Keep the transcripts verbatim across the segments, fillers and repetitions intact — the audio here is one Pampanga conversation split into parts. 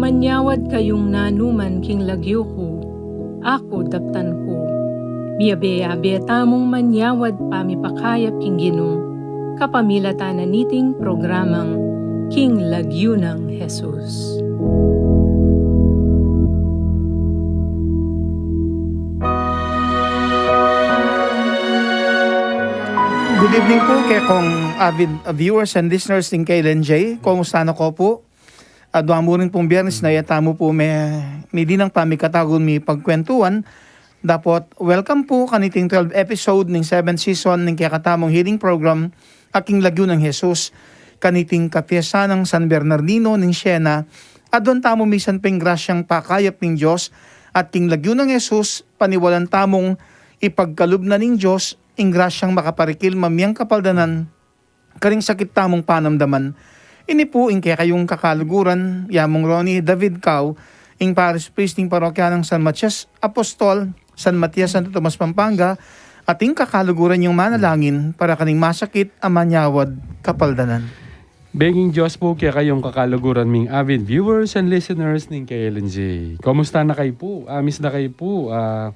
Manyawad kayung nanuman king lagyu ku, aku daptan ku. Miyabe-yabe tamung manyawad pamipakayap king Ginu, kapamilatan na niting programang King Lagyu nang Jesus. Good evening po kekong avid viewers and listeners ning K L N J. Kumusta na ko po? Adwa mu rin pung Biyernes na ya tamu pu me, midi nang pamikatagun mi pagkwentuan. Dapot, welcome pu kaniting twelve episode ning seventh season ning kekatamung healing program, a King Lagyu nang Jesus. Kaniting kapiesta nang San Bernardino ning Siena, adwan tamu misan ping grasyang pakayap ning Dios, at King Lagyu nang Jesus, paniwalan tamung ipagkalub na ning Dios ing grasyang makaparikil mamyang kapaldanan karing sakit tamung panamdaman. Ini pu ing kekayung kakaluguran, yamung Ronnie David Cao, ing parish priest ning parokya nang San Matias Apostol, San Matias, Santo Tomas, Pampanga, at ing kakaluguran yung manalangin para karing masakit a manyawad kapaldanan. Benging Dios pu kekayung kakaluguran ming avid viewers and listeners ning K L N J. Kumusta na kayu pu? Amis na kayu pu? Ah,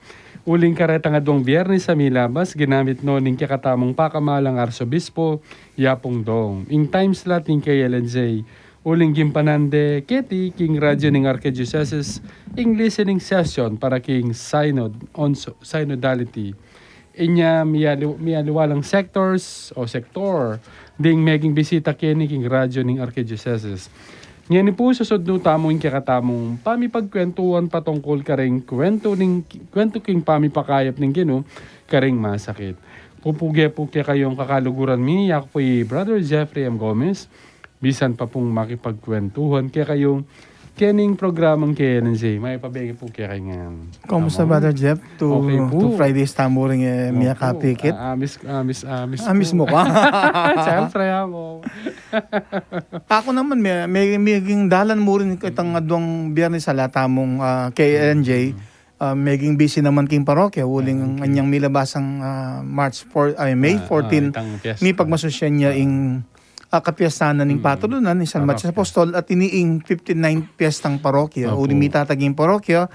uling karetang adwang Biyernes a milabas, ginamit no ning kekatamung pakamalang Arsobispo, Yapung Dong, ing time slot ning K L N J, uling gimpanan de keti king radyo ning Archdiocese ing listening session para king synod, on so-, synodality. Inya miyali-, miyaliwalang sectors o sektor ding meging bisita keni king radyo ning Archdiocese. Ngeni pu, susudnu tamu ing kekatamung pamipagkwentuan patungkul karing kwentu ning, kwentu king pamipakayap ning Ginu karing masakit. Pupuge pu kekayung kakaluguran mi, yaku pu i Brother Jeffrey M Gomez, misan pa pung makipagkwentuhan kekayu kening programang K L N J. Mayap a bege pu kekayu ngan. Kumusta, Brother Jeff? Two, okay pu. Two Fridays tamu ring, eh, miyakapikit. Ah, amis, amis, amis pu. Amis mu ka? Siyempre, amo. Aku naman, me, me, meging dalan mu rin itang adwang Biyernes a ala tamung, ah, K L N J. Ah, meging busy naman king parokya, uling anyang milabasang, ah, March four, ay, May fourteen, itang piyesta. Mipagmasusyan ya ing, ah, kapiestanan ning patronan ni San Matias Apostol at ini ing fifty-ninth piyestang parokya. Uling mitatag ing parokya,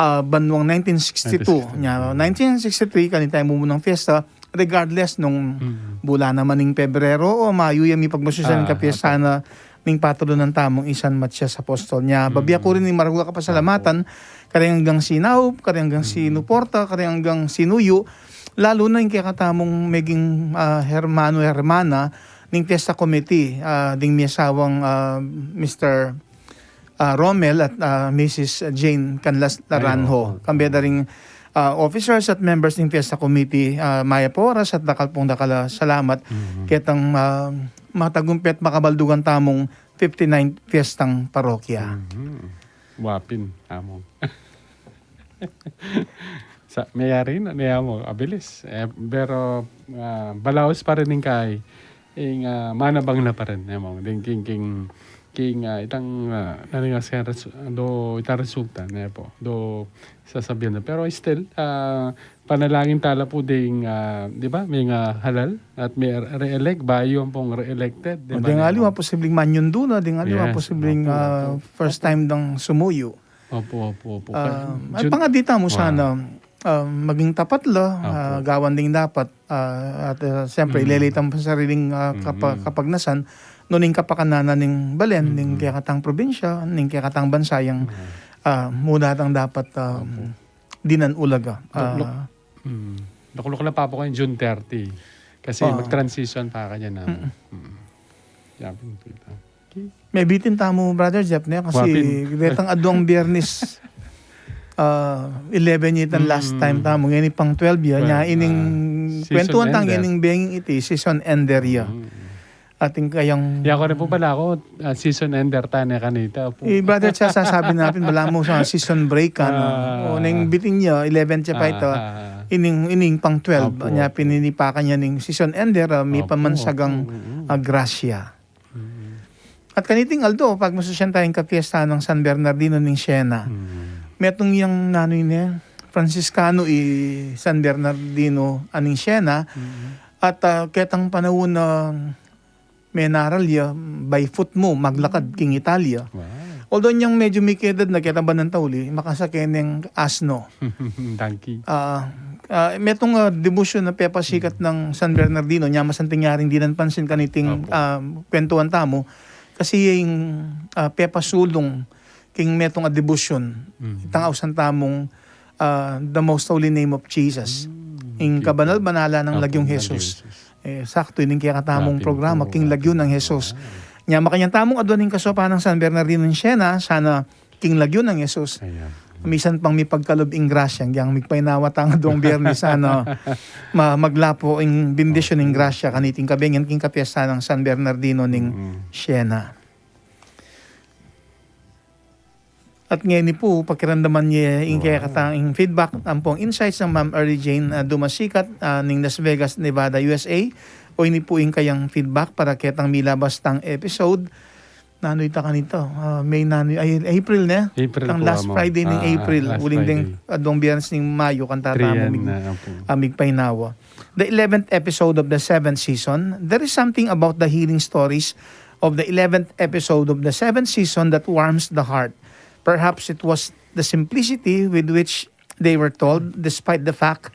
ah, banwang nineteen sixty-two. Nineteen sixty-two. Nya, nineteen sixty-three, kanita ing mumunang piyesta, regardless nung bula naman ning Pebrero o Mayo, ya mipagmasusyan ing kapiestanan ning patronan tamung i San Matias Apostol. Nya, babie ku rin ing maragul a kapasalamatan karing anggang sinaup, karing anggang sinuporta, karing anggang sinuyu, lalu na ing kekatamung meging, ah, hermano, hermana ning Fiesta Committee, ah, ding miyasawang, ah, Mister, ah, Romel at, ah, Missus Jane Canlas Laranjo. Ay, oo. Kambe da ring, ah, officers at members ning Fiesta Committee, ah, mayap a oras at dakal pung dakal a salamat ketang, ah, matagumpe at makabaldugan tamung fifty-ninth piyestang parokya. Mhm. Wapin, amo. Sa, meyari na, ne, amo, abilis. Eh, pero, ah, balaus pa rin ing kai, ing, ah, manabang na pa rin, amo. Ding king, king, king, ah, itang, ah, nanu ing resu-, do, itang resulta, ne po. Do, sasabian na. Pero still, ah, panalangin tala pu ding, ah, di ba, meng, ah, halal at me re-elect, bayu ampong re-elected, di ba, ding aliwa posibleng manyundu na, ding aliwa posibleng, ah, first time dang sumuyu. Opo, opo, opo. Ah, at pangadi tamu sana, ah, maging tapat la, ah, gawan ding dapat, ah, at, ah, siyempre, ilele tamu pa sariling, ah, kapa-, kapagnasan, nung ning kapakanan na ning balen, ning kekatang probinsya, ning kekatang bansa yang, ah, muna tang dapat, ah, dinan ulaga. Luk-, luk-, ah, mm. Lukluk la pa pu kayang June thirty. Kasi mag-transition pa kanya na. Mm. Yapin pu ita. Okay. Mebitin tamu, Brother Jeff, ne? Kasi wapin. Detang adwang Biyernes, ah, eleven ya itang last time tamu. Ngeni pang twelve ya. Nya, ah, ining kwentuhan tang ining benging iti, season ender ya. Mm. Atin kayang... Ya, aku rin pu pala aku, ah, season ender ta ne kanita pu. Eh, Brother Cha, sasabi na pin, balamu sa season break ka na. Ah. O, neng bitin ya, eleven ya pa ita, ah, ining, ining pang twelve. Opo, nya, opo. Pininipakan ya ning season ender, ah, mi pamansagang, opo, ah, grasya. Mm. At kaniting aldo, pagmasusyan taya ing kapiesta nang San Bernardino ning Siena. Mm. Metung yang nanu ini, Franciscano i San Bernardino a ning Siena. Mm. At, ah, ketang panaun na menaral ya, by foot mu, maglakad king Italia. Wow. Although nyang medyo may edad na, keta banang tauli, makasake neng asno. Donkey. Ah, ah, metung, ah, debosyon a pepasikat nang San Bernardino, nya masanting yaring dinan pansin kaniting, Opo. ah, kwentuhan tamu. Kasi ing, ah, pepasulung king metung a debosyon, Mm. itang ausan tamung, ah, the most holy name of Jesus. Mm, Ing okay. kabanal-banalan ng Opo, Lagyong ng Lagyong Jesus. Jesus. Eh, sakto, ining kekatamung Kapin programa, po, king kapin Lagyu nang po. Jesus. Ah. Nya, makanyan tamung adwan ing kasaupan nang San Bernardino ning Siena, sana king Lagyu nang Jesus. Ayan. Misan pang mipagkalub ing grasya, yang migpainawa tang adwang Biyernes, sana ma-, maglapo ing bendisyon ning Opo. grasya, kaniting kabengan king kapiesta nang San Bernardino ning Mm. Siena. At ngeni pu, pakiramdaman ye ing Wow. kekatang feedback, ampong insights nang Ma'am Early Jane, ah, Dumasikat, ah, ning Las Vegas, Nevada, U S A. O ini pu ing kayang feedback para ketang milabas tang episode. Nanu ita kanita? Ah, May nanu, ay, April ne? April Tang pu, last amo. Friday ning Ah, April. last Uling deng Friday. adwang Biyernes ning Mayo, kanta Three tamu yan, mig-, ah, apo. ah, migpainawa. The eleventh episode of the seventh season, there is something about the healing stories of the eleventh episode of the seventh season that warms the heart. Perhaps it was the simplicity with which they were told, despite the fact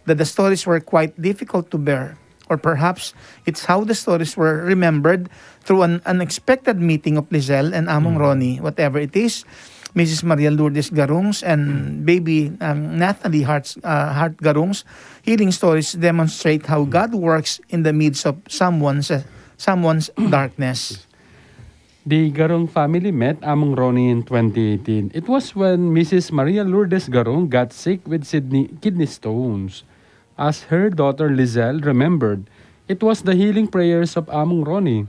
that the stories were quite difficult to bear. Or perhaps it's how the stories were remembered through an unexpected meeting of Lizelle and Among Mm. Ronnie. Whatever it is, Missus Maria Lourdes Garung's and baby, um, Natalie Hart's, uh, Hart Garung's healing stories demonstrate how God works in the midst of someone's, uh, someone's darkness. The Garung family met Among Ronnie in twenty eighteen. It was when Missus Maria Lourdes Garung got sick with kidney, kidney stones. As her daughter Lizelle remembered, it was the healing prayers of Among Ronnie,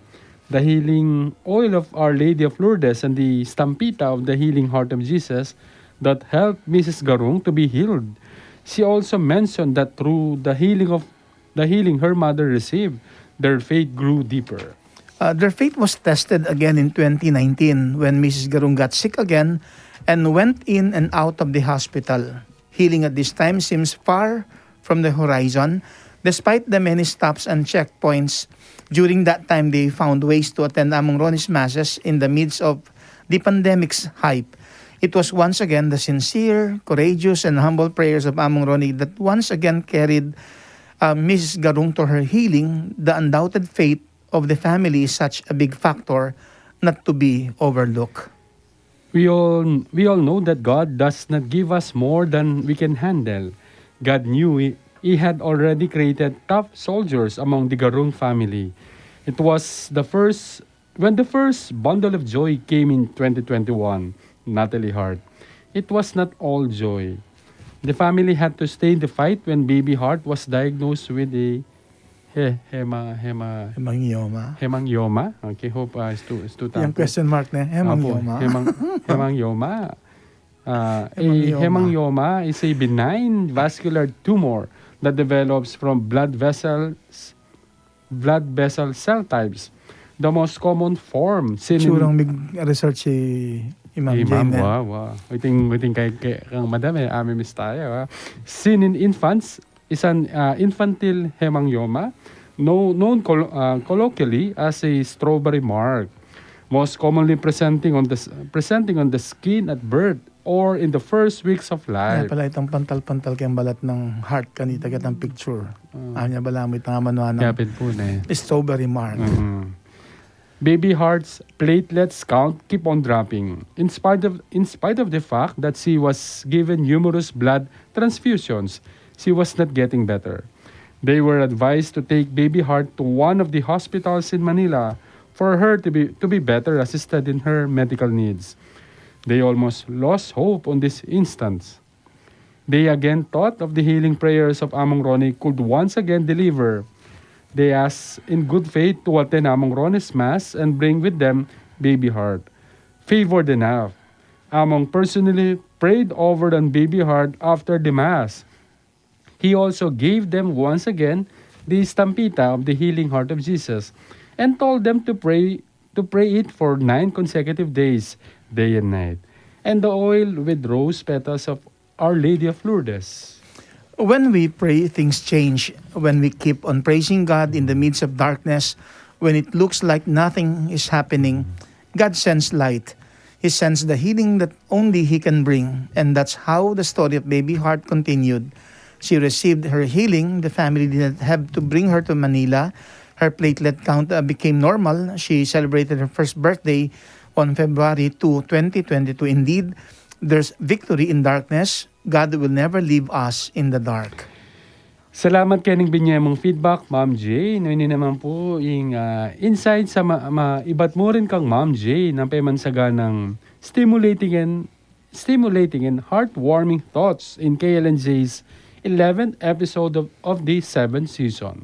the healing oil of Our Lady of Lourdes, and the stampita of the Healing Heart of Jesus that helped Missus Garung to be healed. She also mentioned that through the healing of the healing her mother received, their faith grew deeper. Uh, their faith was tested again in twenty nineteen when Missus Garung got sick again and went in and out of the hospital. Healing at this time seems far from the horizon, despite the many stops and checkpoints. During that time, they found ways to attend Among Ronnie's masses in the midst of the pandemic's hype. It was once again the sincere, courageous, and humble prayers of Among Ronnie that once again carried, uh, Missus Garung to her healing. The undoubted faith of the family is such a big factor not to be overlooked. We all, we all know that God does not give us more than we can handle. God knew he, he had already created tough soldiers among the Garung family. It was the first, when the first bundle of joy came in twenty twenty-one, Natalie Hart, it was not all joy. The family had to stay in the fight when baby Hart was diagnosed with a he-, hema-, hema-, Hemangioma. hemangioma. Okay, hope, uh, it's too, it's too Yang tampe. question mark na, Apo, hemangioma. hemang-, hemangioma. Uh, a Hemangioma. hemangioma is a benign vascular tumor that develops from blood vessels, blood vessel cell types. The most common form seen in Tsurang mig-research si Imam Imam, Jane, eh. Wow, wow. Iting, iting kay, kay, kang madam, eh, ami mis tayo, ah. Seen in infants is an, uh, infantile hemangioma, no-, known col-, uh, colloquially as a strawberry mark, most commonly presenting on the s-, presenting on the skin at birth or in the first weeks of Kaya life. pala itang pantal-pantal kayang balat nang Hart kanita, kitang picture. Mm. Anya bala mu itang amanuan ng Yapin po na eh. strawberry mark. Mm. Baby Hart's platelets count keep on dropping. In spite of, in spite of the fact that she was given numerous blood transfusions, she was not getting better. They were advised to take baby Hart to one of the hospitals in Manila for her to be, to be better assisted in her medical needs. They almost lost hope on this instance. They again thought of the healing prayers of Among Ronnie could once again deliver. They asked in good faith to attend Among Ronnie's Mass and bring with them baby Hart. Favored enough, Among personally prayed over the baby Hart after the Mass. He also gave them once again the stampita of the Healing Heart of Jesus and told them to pray, to pray it for nine consecutive days, day and night. And the oil with rose petals of Our Lady of Lourdes. When we pray, things change. When we keep on praising God in the midst of darkness, when it looks like nothing is happening, God sends light. He sends the healing that only He can bring, and that's how the story of Baby Heart continued. She received her healing. The family did not have to bring her to Manila. Her platelet count uh, became normal. She celebrated her first birthday on February two, twenty twenty-two. Indeed, there's victory in darkness. God will never leave us in the dark. Salamat keng binye mung feedback, Ma'am Jane. Ini naman pu ing, ah, insight sa ma-, ma-, ibat mu rin kang Ma'am Jane, nang pemansaganang stimulating and, stimulating and heartwarming thoughts in K L N J's eleventh episode of, of the seventh season.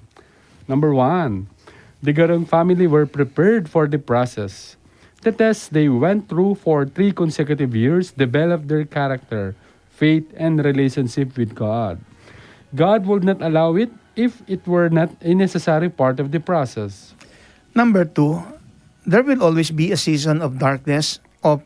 Number one, the Garung family were prepared for the process. The tests they went through for three consecutive years developed their character, faith, and relationship with God. God would not allow it if it were not a necessary part of the process. Number two, there will always be a season of darkness, of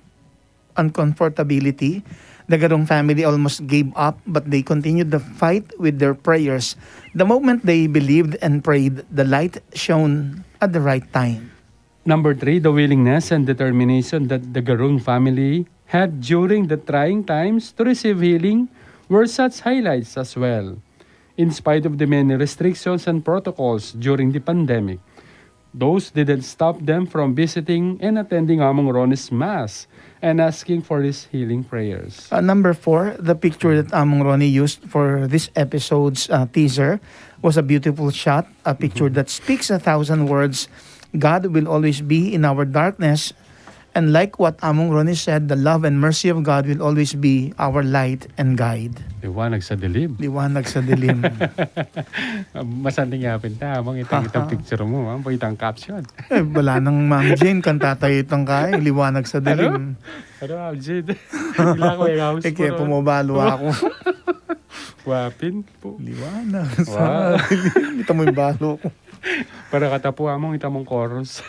uncomfortability. The Garung family almost gave up, but they continued the fight with their prayers. The moment they believed and prayed, the light shone at the right time. Number three, the willingness and determination that the Garung family had during the trying times to receive healing were such highlights as well. In spite of the many restrictions and protocols during the pandemic, those didn't stop them from visiting and attending Among Ronnie's Mass and asking for his healing prayers. Uh, number four, the picture that Among Ronnie used for this episode's uh, teaser was a beautiful shot, a picture that speaks a thousand words. God will always be in our darkness. And like what Among Ronnie said, the love and mercy of God will always be our light and guide. Liwanag sa dilim. Liwanag sa dilim. Masanting yapin ta, Among, itang, itang picture mu, ha? Itang caption. Eh, bala nang Ma'am Jane, kanta tayo itang kay, Liwanag sa dilim. Ano, Ma'am Jane? Bigla ko, eh, kaus Eh, kaya pumabalo ako. Wapin po. Liwanag sa dilim. Kita mo yung balo ko. Para katapu, Among, ita mung chorus.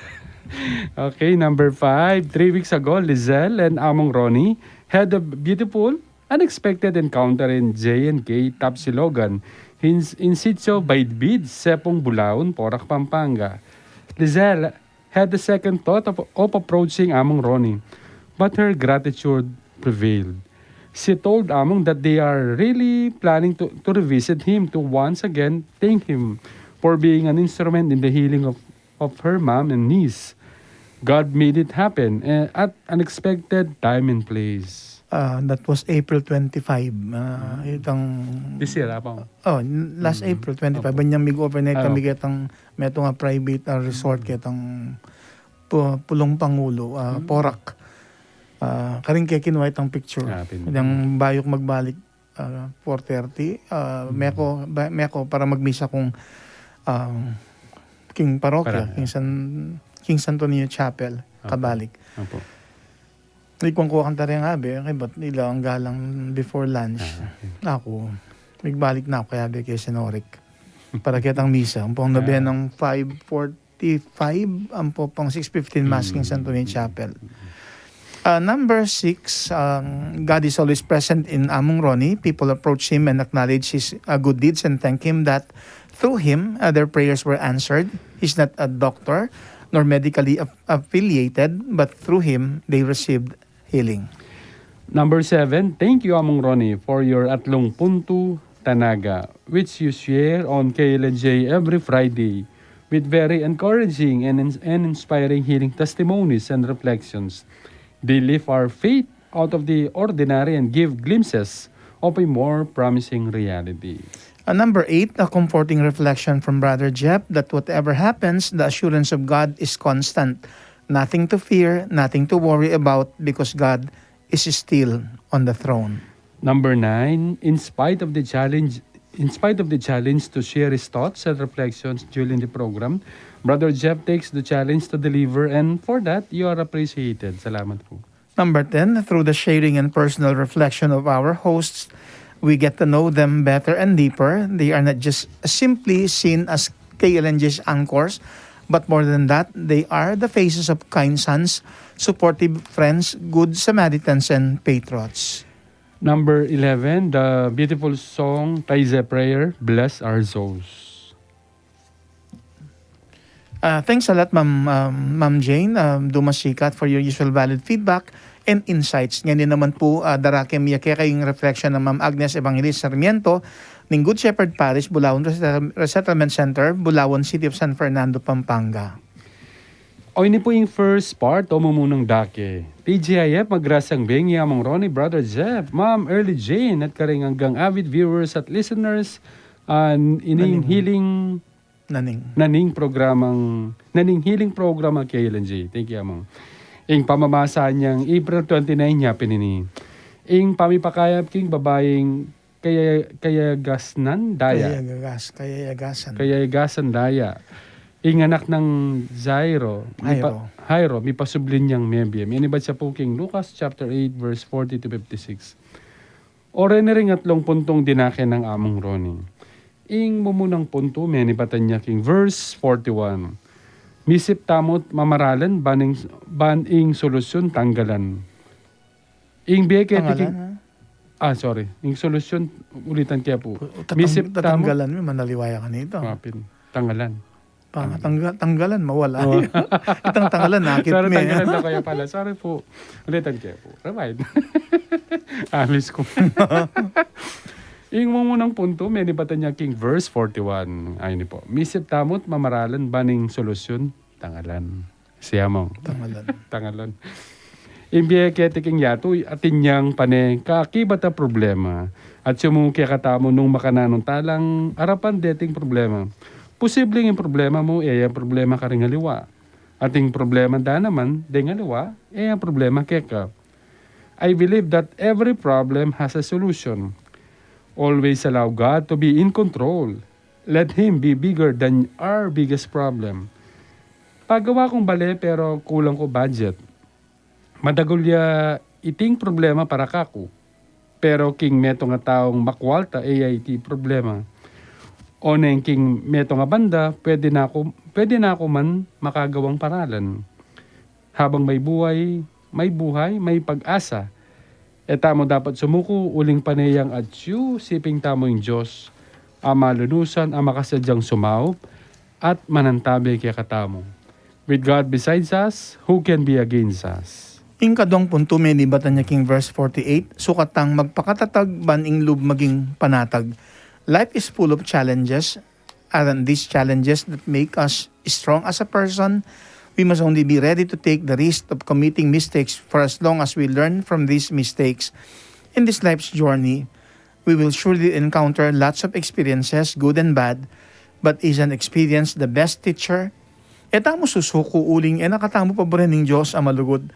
Okay, number five. Three weeks ago, Lizelle and Among Ronnie had a beautiful, unexpected encounter in J and K Tapsilogan, in, in sitio Baidbid, Sepong Bulaon, Porac, Pampanga. Lizelle had the second thought of, of approaching Among Ronnie, but her gratitude prevailed. She told Among that they are really planning to, to revisit him to once again thank him for being an instrument in the healing of, of her mom and niece. God made it happen, eh, at unexpected time and place. Ah, that was April twenty-five. Ah, itang This year, apa? Oh, n-, last April twenty-five. Opo. Banyang mig-overnight kami ketang, metung a private, ah, resort ketang Pu-, Pulong Pangulo, ah, Porac. Ah, karin ke kinuha itang picture. Ah, pin- Yang bayu ku magbalik, ah, four thirty, ah, meko, ba-, meko para magmisa kung, ah, king parokya, Para- king San, king Santo Niño Chapel, Opo. Kabalik. Opo. Di kuwang kuwa kanta rin nga, be, kay ba't ila ang galang before lunch? Ah, okay. Aku, migbalik na aku, kaya be, kay Senorik. Para ketang misa, ampong na be ng five forty-five, ampo pang six fifteen Mass king Santo Niño Chapel. Uh, number six, um, God is always present in Among Ronnie. People approach him and acknowledge his uh, good deeds and thank him that through him, uh, their prayers were answered. He's not a doctor nor medically aff- affiliated, but through him, they received healing. Number seven, thank you, Among Ronnie, for your Atlung Puntu Tanaga, which you share on K L N J every Friday with very encouraging and, ins- and inspiring healing testimonies and reflections. They lift our faith out of the ordinary and give glimpses of a more promising reality. Uh, number eight, a comforting reflection from Brother Jeff that whatever happens, the assurance of God is constant. Nothing to fear, nothing to worry about, because God is still on the throne. Number nine, in spite of the challenge, in spite of the challenge to share his thoughts and reflections during the program, Brother Jeff takes the challenge to deliver, and for that, you are appreciated. Salamat po. Number ten, through the sharing and personal reflection of our hosts, we get to know them better and deeper. They are not just simply seen as K L N J's anchors, but more than that, they are the faces of kind sons, supportive friends, good Samaritans, and patriots. Number eleven, the beautiful song, Taize Prayer, Bless Our Souls. Uh, thanks a lot, Ma'am, um, Ma'am Jane, um, Dumas Sikat, for your usual valid feedback. and insights. Ngeni naman pu, ah, darake mi ya keka ing reflection nang Ma'am Agnes Evangelist Sarmiento ning Good Shepherd Parish, Bulaon Resettle-, Resettlement Center, Bulaon, City of San Fernando, Pampanga. O, ini pu ing first part o mumunang dake. T G I F, magrasang bengi Among Ronnie, Brother Jeff, Ma'am Early Jane, at karing anggang avid viewers at listeners, ah, ining Naning. hiling Naning. naning programang, naning hiling programa kailan, J. Thank you, Among. Ing pamamasa niyang April twenty-nine niya pinini. Ing pamipakayap king babaing kaya, kayagasnan daya. Kayagagas-, kayagasan. Kayagasan daya. Ing anak nang Jairo, mipa-, Jairo. Jairo, mipasubli niyang mebie. Minibat siya pu king Lucas chapter eight, verse forty to fifty-six. O, reni ring atlung puntung dinake nang Among Ronnie. Ing mumunang puntu, menibatan ya king verse forty-one. Misip tamu't mamaralan, ban ing, ban ing solusyun tanggalan. Ing bie keti Tanggalan, king, ha? ah, sorry. Ing solusyun, ulitan ke pu. Tatang-, Misip tamu. Tatanggalan mi, manaliwa ya kanita. Mapin. Tanggalan. Tanggalan. Tangga-, tanggalan, mawala. Oh. Itang tanggalan, nakit Sorry, mi, eh. tanggalan na kaya pala. Sorry pu. Ulitan ke pu. Rewind. Amis ku. Ing mumunang puntu, menibatan ya king verse forty-one. Ay, ini pu. Misip tamu't mamaralan, ban ing solusyun tanggalan. Siya, Among. Tanggalan. Tanggalan. Ing bie keti king yatu, atin yang pane kakibat a problema. At sumuke katamu nung makananung talang arapan deting problema. Posibleng ing problema mu, e yang problema karing aliwa. At ing problema da naman deng aliwa, e yang problema keka. I believe that every problem has a solution. Always allow God to be in control. Let Him be bigger than our biggest problem. Pagawa kung bale, pero kulang ku budget. Madagul ya iting problema para kaku. Pero king metung a taung makwalta, e ya iti problema. O neng king metung a banda, pwede na ku, pwede na ku man makagawang paralan. Habang may buhay, may buhay, may pag-asa. E tamu dapat sumuku uling pane yang atyu, siping tamu ing Dios a malunusan, a makasadyang sumaup at manantabe kekatamu. With God besides us, who can be against us? Ing kaduang puntu, menibatan ya king verse forty-eight, sukat tang magpakatatag ban ing lub maging panatag. Life is full of challenges. Aren't these challenges that make us strong as a person? We must only be ready to take the risk of committing mistakes for as long as we learn from these mistakes. In this life's journey, we will surely encounter lots of experiences, good and bad, but isn't experience the best teacher? E tamu susuku uling e na katamu paburen ning Dios a malugud.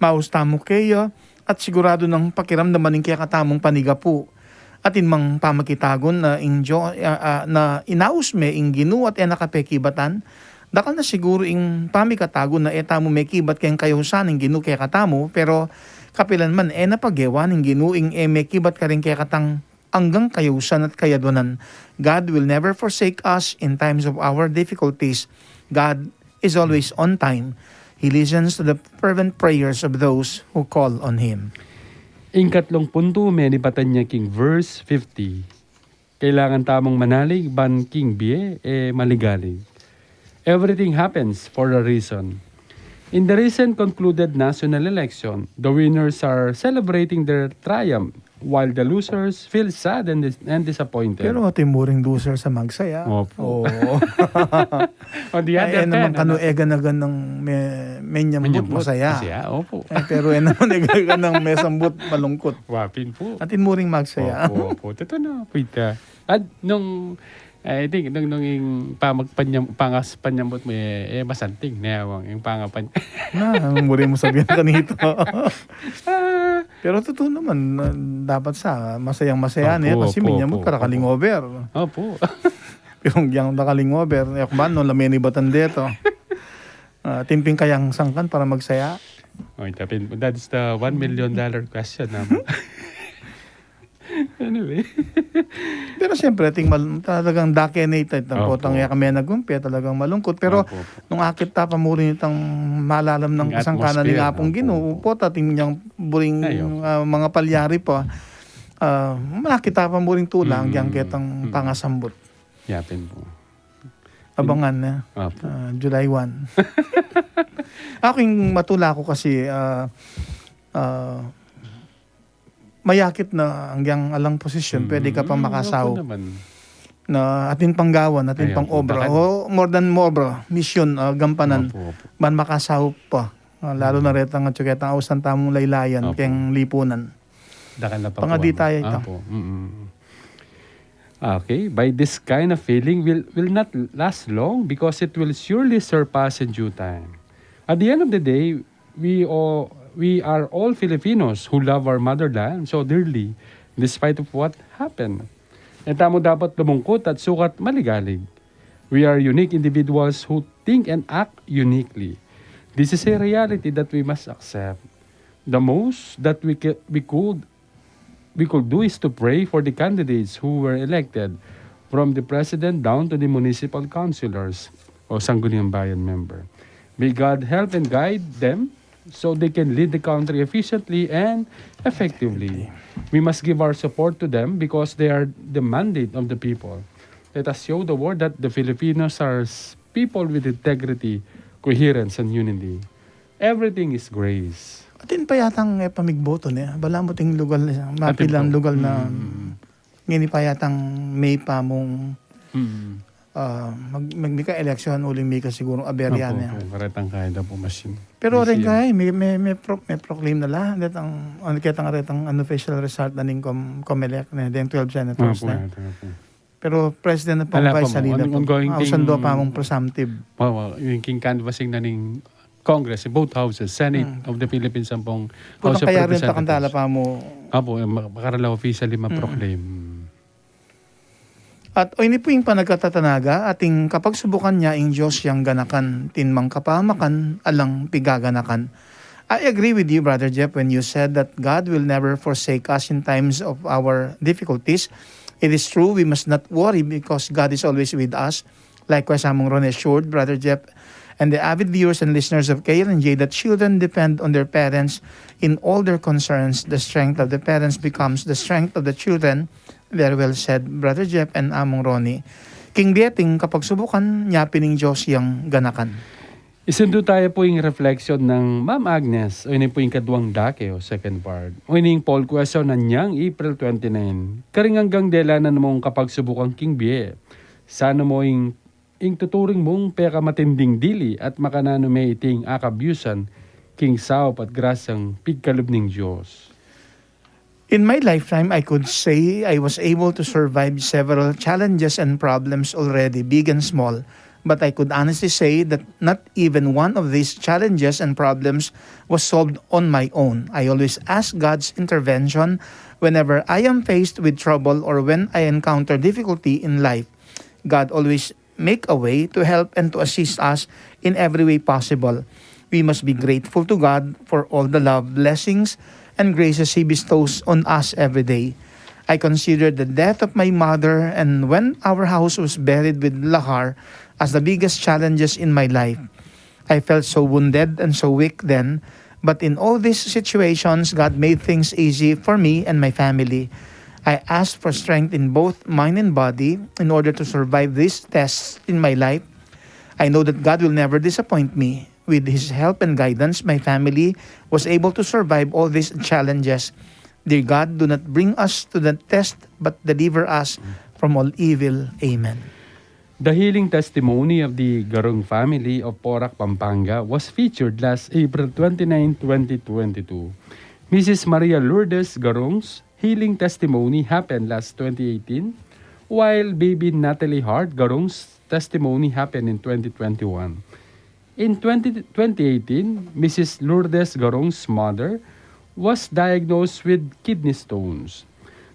Maus tamu keya, at siguradu nang pakiramdaman ing kekatamung panigapu. Atin mang pamakitagun na ing Dio-, a, a, na inaus me ing Ginu at e na kapekibatan, dakal na siguru ing pamikatagun na e tamu mekibat keng kayausan ning Ginu kekatamu, pero kapilan man e na pagewa ning Ginu ing e mekibat karing kekatang anggang kayausan at kayadwanan. God will never forsake us in times of our difficulties. God is always on time. He listens to the fervent prayers of those who call on Him. Ing katlung puntu, menibatan ya king verse fifty. Kailangan tamung manalig ban king bie e maligalig. Everything happens for a reason. In the recent concluded national election, the winners are celebrating their triumph, while the losers feel sad and dis-, and disappointed. Pero atin mu ring loser sa magsaya. Opo. Oo. On the Ay, other e naman hand, kanu ano? E ganagan nang me-, menyambut, Menyambut, masaya. Masaya, opo. Eh, pero e naman e ganagan nang mesambut, malungkot. Wapin pu. Atin mu ring magsaya. Opo, opo. Totoo na, pita. At nung, I think, nung, nung ing pamagpanyam-, pangas panyambut me, e, masanting, ne, awang, ing pangapan-, Na, ang muri mu sabihin kanita. Ah. Pero totoo naman, na dapat sa masayang-masaya na yan, Opo, kasi opo, minyambut opo, para opo. Kaling over. Opo. Pero yang nakaling over, e, kung ba, no, lameni batan deto. Ah, timping kayang sangkan para magsaya. Oh, itapin, that is the one million dollar question naman. Anyway. Pero siyempre, ating mal-, talagang dake na ito. Itang Opo. Potang ya kami nagumpi, talagang malungkot. Pero Opo, opo. Nung akit ta pa mu rin itang malalam ng Yung kasangkanan ng atmosphere, Apong opo, Ginoo, opo. Pot, ating yang buring, Ay, opo. Ah, mga palyari pa, ah, nakita pa mu rin tulang, Mm, yang mm, ketang mm. Pangasambut. Yapin po. Abangan na. Opo. Ah, July one. Ako yung matula ko kasi, ah, Ah, mayakit na anggang alang posisyon, pwede ka pa makasaup. Opo naman. Na atin pang gawan, atin pang obra. O more than obra, misyon, ah, gampanan. Opo, opo. Ban makasaup pa. Ah, lalo na retang atyu ketang ausan tamung laylayan, keng lipunan. Dakal na pangadi tamu ita. Opo. Mm. Okay, by this kind of feeling will, will not last long because it will surely surpass in due time. At the end of the day, we all, we are all Filipinos who love our motherland so dearly, despite of what happened. E tamu dapat lumungkut at sukat maligalig. We are unique individuals who think and act uniquely. This is a reality that we must accept. The most that we, ca- we could we could do is to pray for the candidates who were elected, from the president down to the municipal councilors o Sangguniang Bayan member. May God help and guide them so they can lead the country efficiently and effectively. We must give our support to them because they are the mandate of the people. Let us show the world that the Filipinos are s- people with integrity, coherence, and unity. Everything is grace. Atin pa yatang e pamigboto ne. Balamu ting lugal na, mapilan lugal na ngeni pa yatang mika mung, ah, mag, mag, mika eleksyon, uling mika sigurung aberya ne. Opo, karetang kaya da pu masin. Pero ren kaya, may, may, may, pro, may proclaim na la. Detang, ano, ketang retang unofficial result na ning com, Comelec ne, deng twelve senators ne. Pero president na pang vice salina pa. Ausan do pa mung presumptive. Wa, wa, yung king canvassing na ning Congress, both houses, Senate of the Philippines, ampong House of Representatives. Kaya rin takantala pa mu. Apo, makarala officially ma-proclaim. At o ini pu ing panagkatatanaga, ating kapagsubukan nya ing Dios yang ganakan, atin mang kapamakan, alang pigaganakan. I agree with you, Brother Jeff, when you said that God will never forsake us in times of our difficulties. It is true, we must not worry because God is always with us. Likewise, Among Ronnie assured Brother Jeff and the avid viewers and listeners of K L N J that children depend on their parents in all their concerns. The strength of the parents becomes the strength of the children. Very well said, Brother Jeff and Among Ronnie. King bie ating kapagsubukan, nya pin ing Dios yang ganakan. Isundu taya pu ing reflection nang Ma'am Agnes, o ini pu ing kaduang dake o second part. O ini ing poll question na niyang April twenty-nine. Karing anggang delanan mung kapagsubukan king bie, sana mu ing, ing tuturing mung pekamatinding dili at makananu me iting akabyusan king saup at grasyang pigkalub ning Dios. In my lifetime, I could say I was able to survive several challenges and problems already, big and small. But I could honestly say that not even one of these challenges and problems was solved on my own. I always ask God's intervention whenever I am faced with trouble or when I encounter difficulty in life. God always make a way to help and to assist us in every way possible. We must be grateful to God for all the love, blessings, and graces He bestows on us every day. I consider the death of my mother and when our house was buried with Lahar as the biggest challenges in my life. I felt so wounded and so weak then, but in all these situations, God made things easy for me and my family. I asked for strength in both mind and body in order to survive these tests in my life. I know that God will never disappoint me. With His help and guidance, my family was able to survive all these challenges. Dear God, do not bring us to the test, but deliver us from all evil. Amen. The healing testimony of the Garung family of Porac, Pampanga was featured last April twenty-nine, twenty twenty-two. Missus Maria Lourdes Garung's healing testimony happened last twenty eighteen, while baby Natalie Hart Garung's testimony happened in twenty twenty-one. In twenty, twenty eighteen, Missus Lourdes Garung's mother was diagnosed with kidney stones.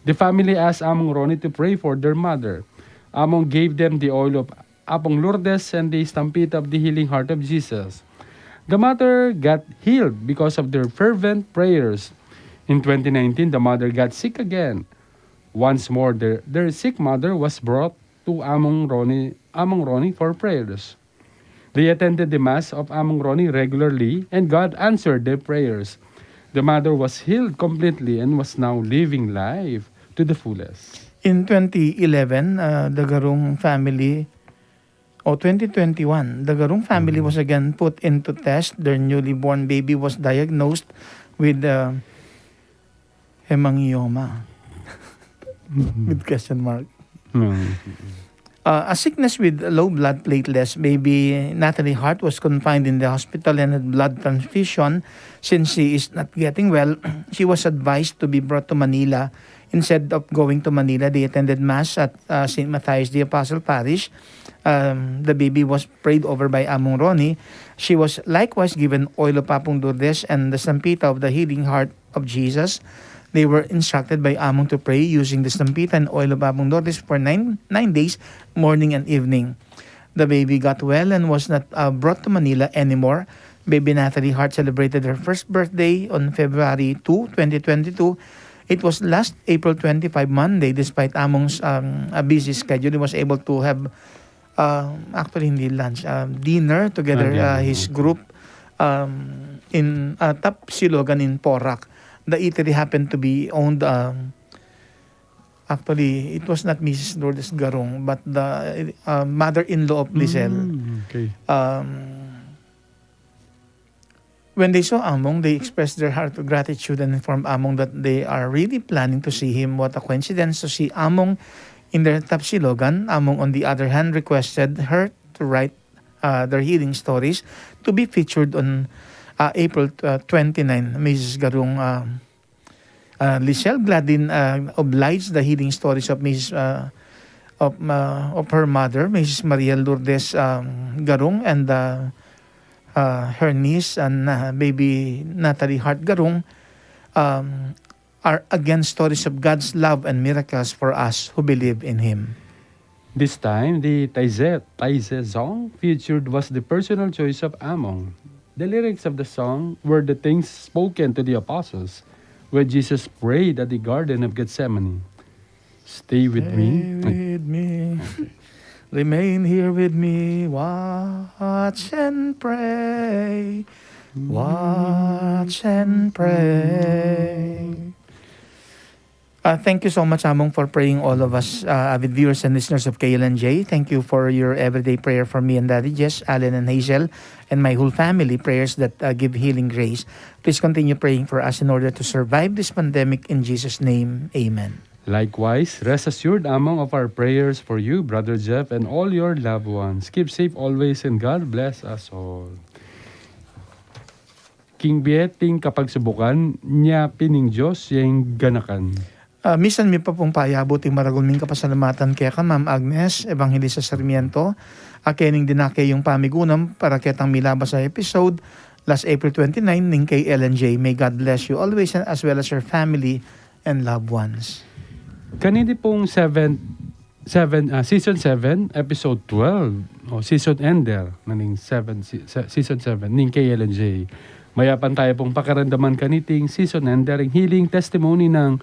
The family asked Among Ronnie to pray for their mother. Among gave them the oil of Apong Lourdes and the estampita of the Healing Heart of Jesus. The mother got healed because of their fervent prayers. In twenty nineteen, the mother got sick again. Once more, their, their sick mother was brought to Among Ronnie, Among Ronnie for prayers. They attended the Mass of Among Ronnie regularly, and God answered their prayers. The mother was healed completely and was now living life to the fullest. In twenty eleven, uh, the Garung family, or twenty twenty-one, the Garung family was again put into test. Their newly born baby was diagnosed with uh, hemangioma. With question mark. Mm. Uh, a sickness with low blood platelets, baby Natalie Hart was confined in the hospital and had blood transfusion. Since she is not getting well, she was advised to be brought to Manila. Instead of going to Manila, they attended Mass at uh, Saint Matthias the Apostle Parish. Um, the baby was prayed over by Among Ronnie. She was likewise given oil of Apung Lourdes and the Stampita of the Healing Heart of Jesus. They were instructed by Among to pray using the Stampita and oil of Apung Lourdes for nine, nine days, morning and evening. The baby got well and was not uh, brought to Manila anymore. Baby Natalie Hart celebrated her first birthday on February two, twenty twenty-two. It was last April twenty-five, Monday. Despite Among's um, a busy schedule, he was able to have, uh, actually, hindi lunch, uh, dinner together, Ah, dinner, uh, his okay. group um, in uh, Tapsilogan in Porac. The eatery happened to be owned, um, actually, it was not Missus Lourdes Garung, but the uh, mother-in-law of Lisel. Mm, okay. Um, when they saw Among, they expressed their heart of gratitude and informed Among that they are really planning to see him. What a coincidence to see Among in their Tapsilogan. Among, on the other hand, requested her to write uh, their healing stories to be featured on uh, April uh, twenty-nine. Missus Garung uh, uh, Lisel gladly uh, obliged the healing stories of Missus Uh, of, uh, of her mother, Missus Maria Lourdes um, Garung, and uh, uh, her niece and uh, baby Natalie Hart Garung, um, are again stories of God's love and miracles for us who believe in Him. This time, the Taize, Taize song featured was the personal choice of Among. The lyrics of the song were the things spoken to the apostles when Jesus prayed at the Garden of Gethsemane. Stay with me. Stay with me. Remain here with me. Watch and pray. Watch and pray. Uh, thank you so much, Among, for praying all of us, uh, avid viewers and listeners of K L N J. Thank you for your everyday prayer for me and Daddy Jess, Alan and Hazel, and my whole family. Prayers that uh, give healing grace. Please continue praying for us in order to survive this pandemic. In Jesus' name, amen. Likewise, rest assured, Among, of our prayers for you, Brother Jeff, and all your loved ones. Keep safe always, and God bless us all. King Biet, ing kapagsubukan, nia pin ning Dios, yang ganakan. Ah, misan mi pa pung payabu ing maragul ming kapasalamatan keka Ma'am Agnes Evangelista Sarmiento, a kening dinake yung pamigunam para ketang milabas a episode last April twenty-nine ning K L N J. May God bless you always and as well as your family and loved ones. Kanini pung seven, seven, ah, season seven, episode twelve, o season ender, na ning seven, se-, season seven, ning K L N J. Mayapan tayo pung pakiramdaman kaniting season ender, ing healing testimony nang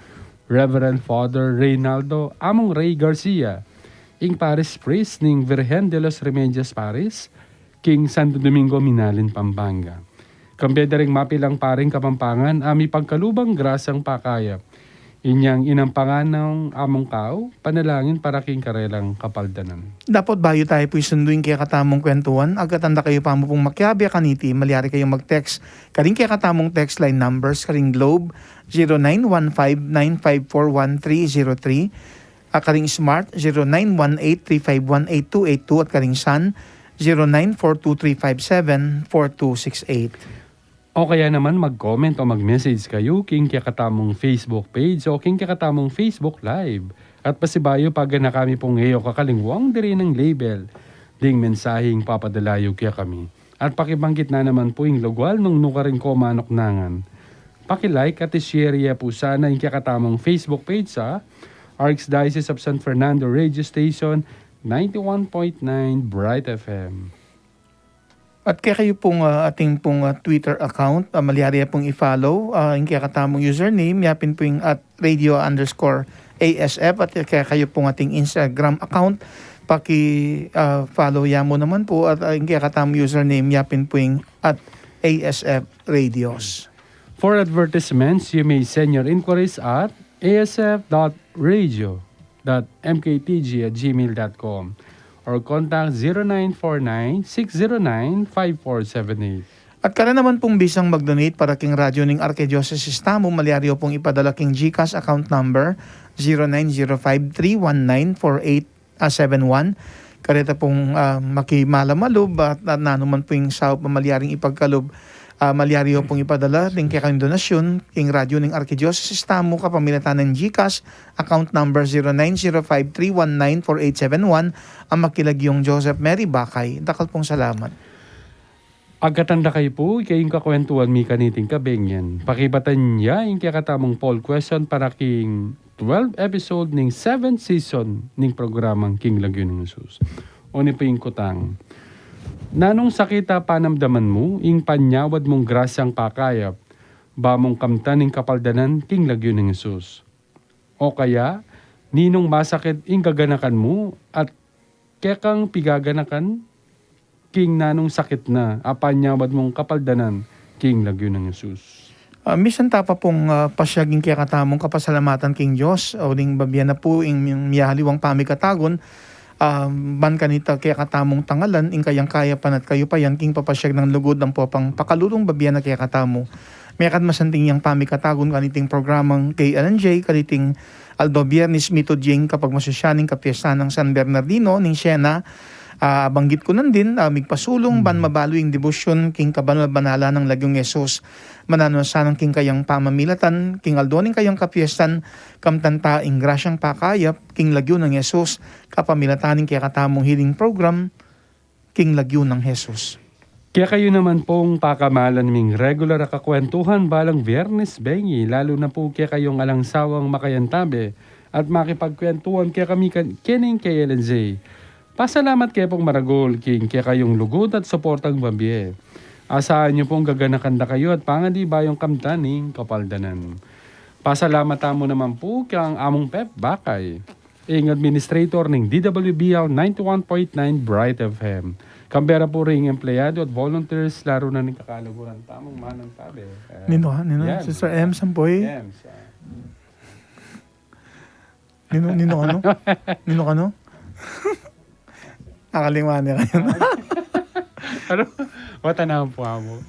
Reverend Father Reynaldo Among Rey Garcia, ing Parish Priest ning Virgen de los Remedios Parish, king Santo Domingo, Minalin, Pampanga. Kambe da ring mapilang paring Kapampangan, a mipagkalubang grasyang pakayap. Inyang inampangan nang Among Kao, panalangin para king karelang kapaldanan. Dapot bayu tayo pu isundu ing kekatamung kwentuhan, agkatan da kayu pa mu pung makiabe kaniti, malyari kayung mag-text karing kekatamung text line numbers, karing Globe, zero nine one five nine five four one three zero three, a karing Smart, zero nine one eight three five one eight two eight two, at karing Sun, zero nine four two three five seven four two six eight. O kaya naman mag-comment o mag-message kayu king kekatamung Facebook page o king kekatamung Facebook Live. At pasibayu, pagana kami pung e yu kakalingwang diri nang label ding mensaheng papadala yu kekami. At pakibanggit na naman pu ing lugal nung nukarin ko manuknangan. Paki-like at i-share ye pu sana ing kekatamung Facebook page sa Archdiocese of San Fernando Radio Station, ninety-one point nine Bright F M. At kekayu pung, ah, atin pung, ah, Twitter account, ah, malyari ye pung i-follow, ah, ing kekatamung username, yapin pu ing at radio underscore A S F, at kekayu pung atin Instagram account, paki, ah, follow ya mu naman pu, at, ah, ing kekatamung username, yapin pu ing at A S F Radios. For advertisements, you may send your inquiries at A S F dot radio dot M K T G at gmail dot com or contact zero nine four nine, six zero nine, five four seven eight. At kara naman pung bisang mag-donate para king radyo ning Arkidiosesis tamu, malyari yu pung ipadala king GCash account number zero nine zero five three one nine four eight seven one. Kareta pung, ah, makimala malub at, at nanu man pung saup a malyaring ipagkalub, ah, malyari yu pung ipadala ding kekayung donasyun king radyo ning Arkidiosesis tamu kapamilatan ning GCash account number zero nine zero five three one nine four eight seven one, a makilagyung Joseph Mary Bakay. Dakal pung salamat. Agkatan da kayu pu, keng kakwentuan mi kaniting kabenyan. Pakibatan ya ing kekatamung poll question para king twelve episode ning seventh season ning programang King Lagyu ning Jesus. O ni pu ing kutang. Nanung sakit a panamdaman mu, ing panyawad mung grasyang pakayap, ba mung kamtan ing kapaldanan king Lagyu ning Jesus? O kaya, ninung masakit ing gaganakan mu at kekang pigaganakan king nanung sakit na a panyawad mung kapaldanan king Lagyu nang Jesus. Ah, misan ta pa pung, ah, pasyag ing kekatamung kapasalamatan king Dios, o ding babie na pu ing miyaliwang pamikatagun, ah, ban kanita kekatamung tangalan ing kayang kayapan at kayupayan king papasyag nang lugud ampo pang pakalulung babie na kekatamu. Mekad masanting yang pamikatagun kaniting programang K L N J, kaniting aldo Biernes, mitud ya ing kapagmasusyan ning kapiestan nang San Bernardino ning Siena. Ah, banggit ku nan din, ah, migpasulung ban mabalu ing debosyun king kabanal-banalan nang Lagyung Jesus. Mananu na sanang king kayang pamamilatan, king aldo ning kayang kapiestan, kamtan ta ing grasyang pakayap king Lagyu nang Jesus, kapamilatan ning kekatamung healing program, King Lagyu nang Jesus. Kekayu naman pung pakamalan ming regular a kakwentuhan balang Biernes bengi, lalu na pu kekayung alang sawang makayantabe at makipagkwentuhan kekami kan-, kening K L N J. Pasalamat ke pung maragul king kekayung lugud at suportang babie. Asahan yu pung gaganakan da kayu at pangadi bayung kamtan ning kapaldanan. Pasalamat tamu naman pu kang Among Pep Bakay, ing administrator ning D W B L ninety-one point nine Bright F M. Kambe ra pu ring empleyado at volunteers, lalu na ning kakaluguran tamung manantabe. Eh, nino, nino? Yan. Sister M, sampoy. Yan, sa- Nino, nino kanu? Nino kanu? Akalingwan ya kayu. Ano? Wata na pu amu.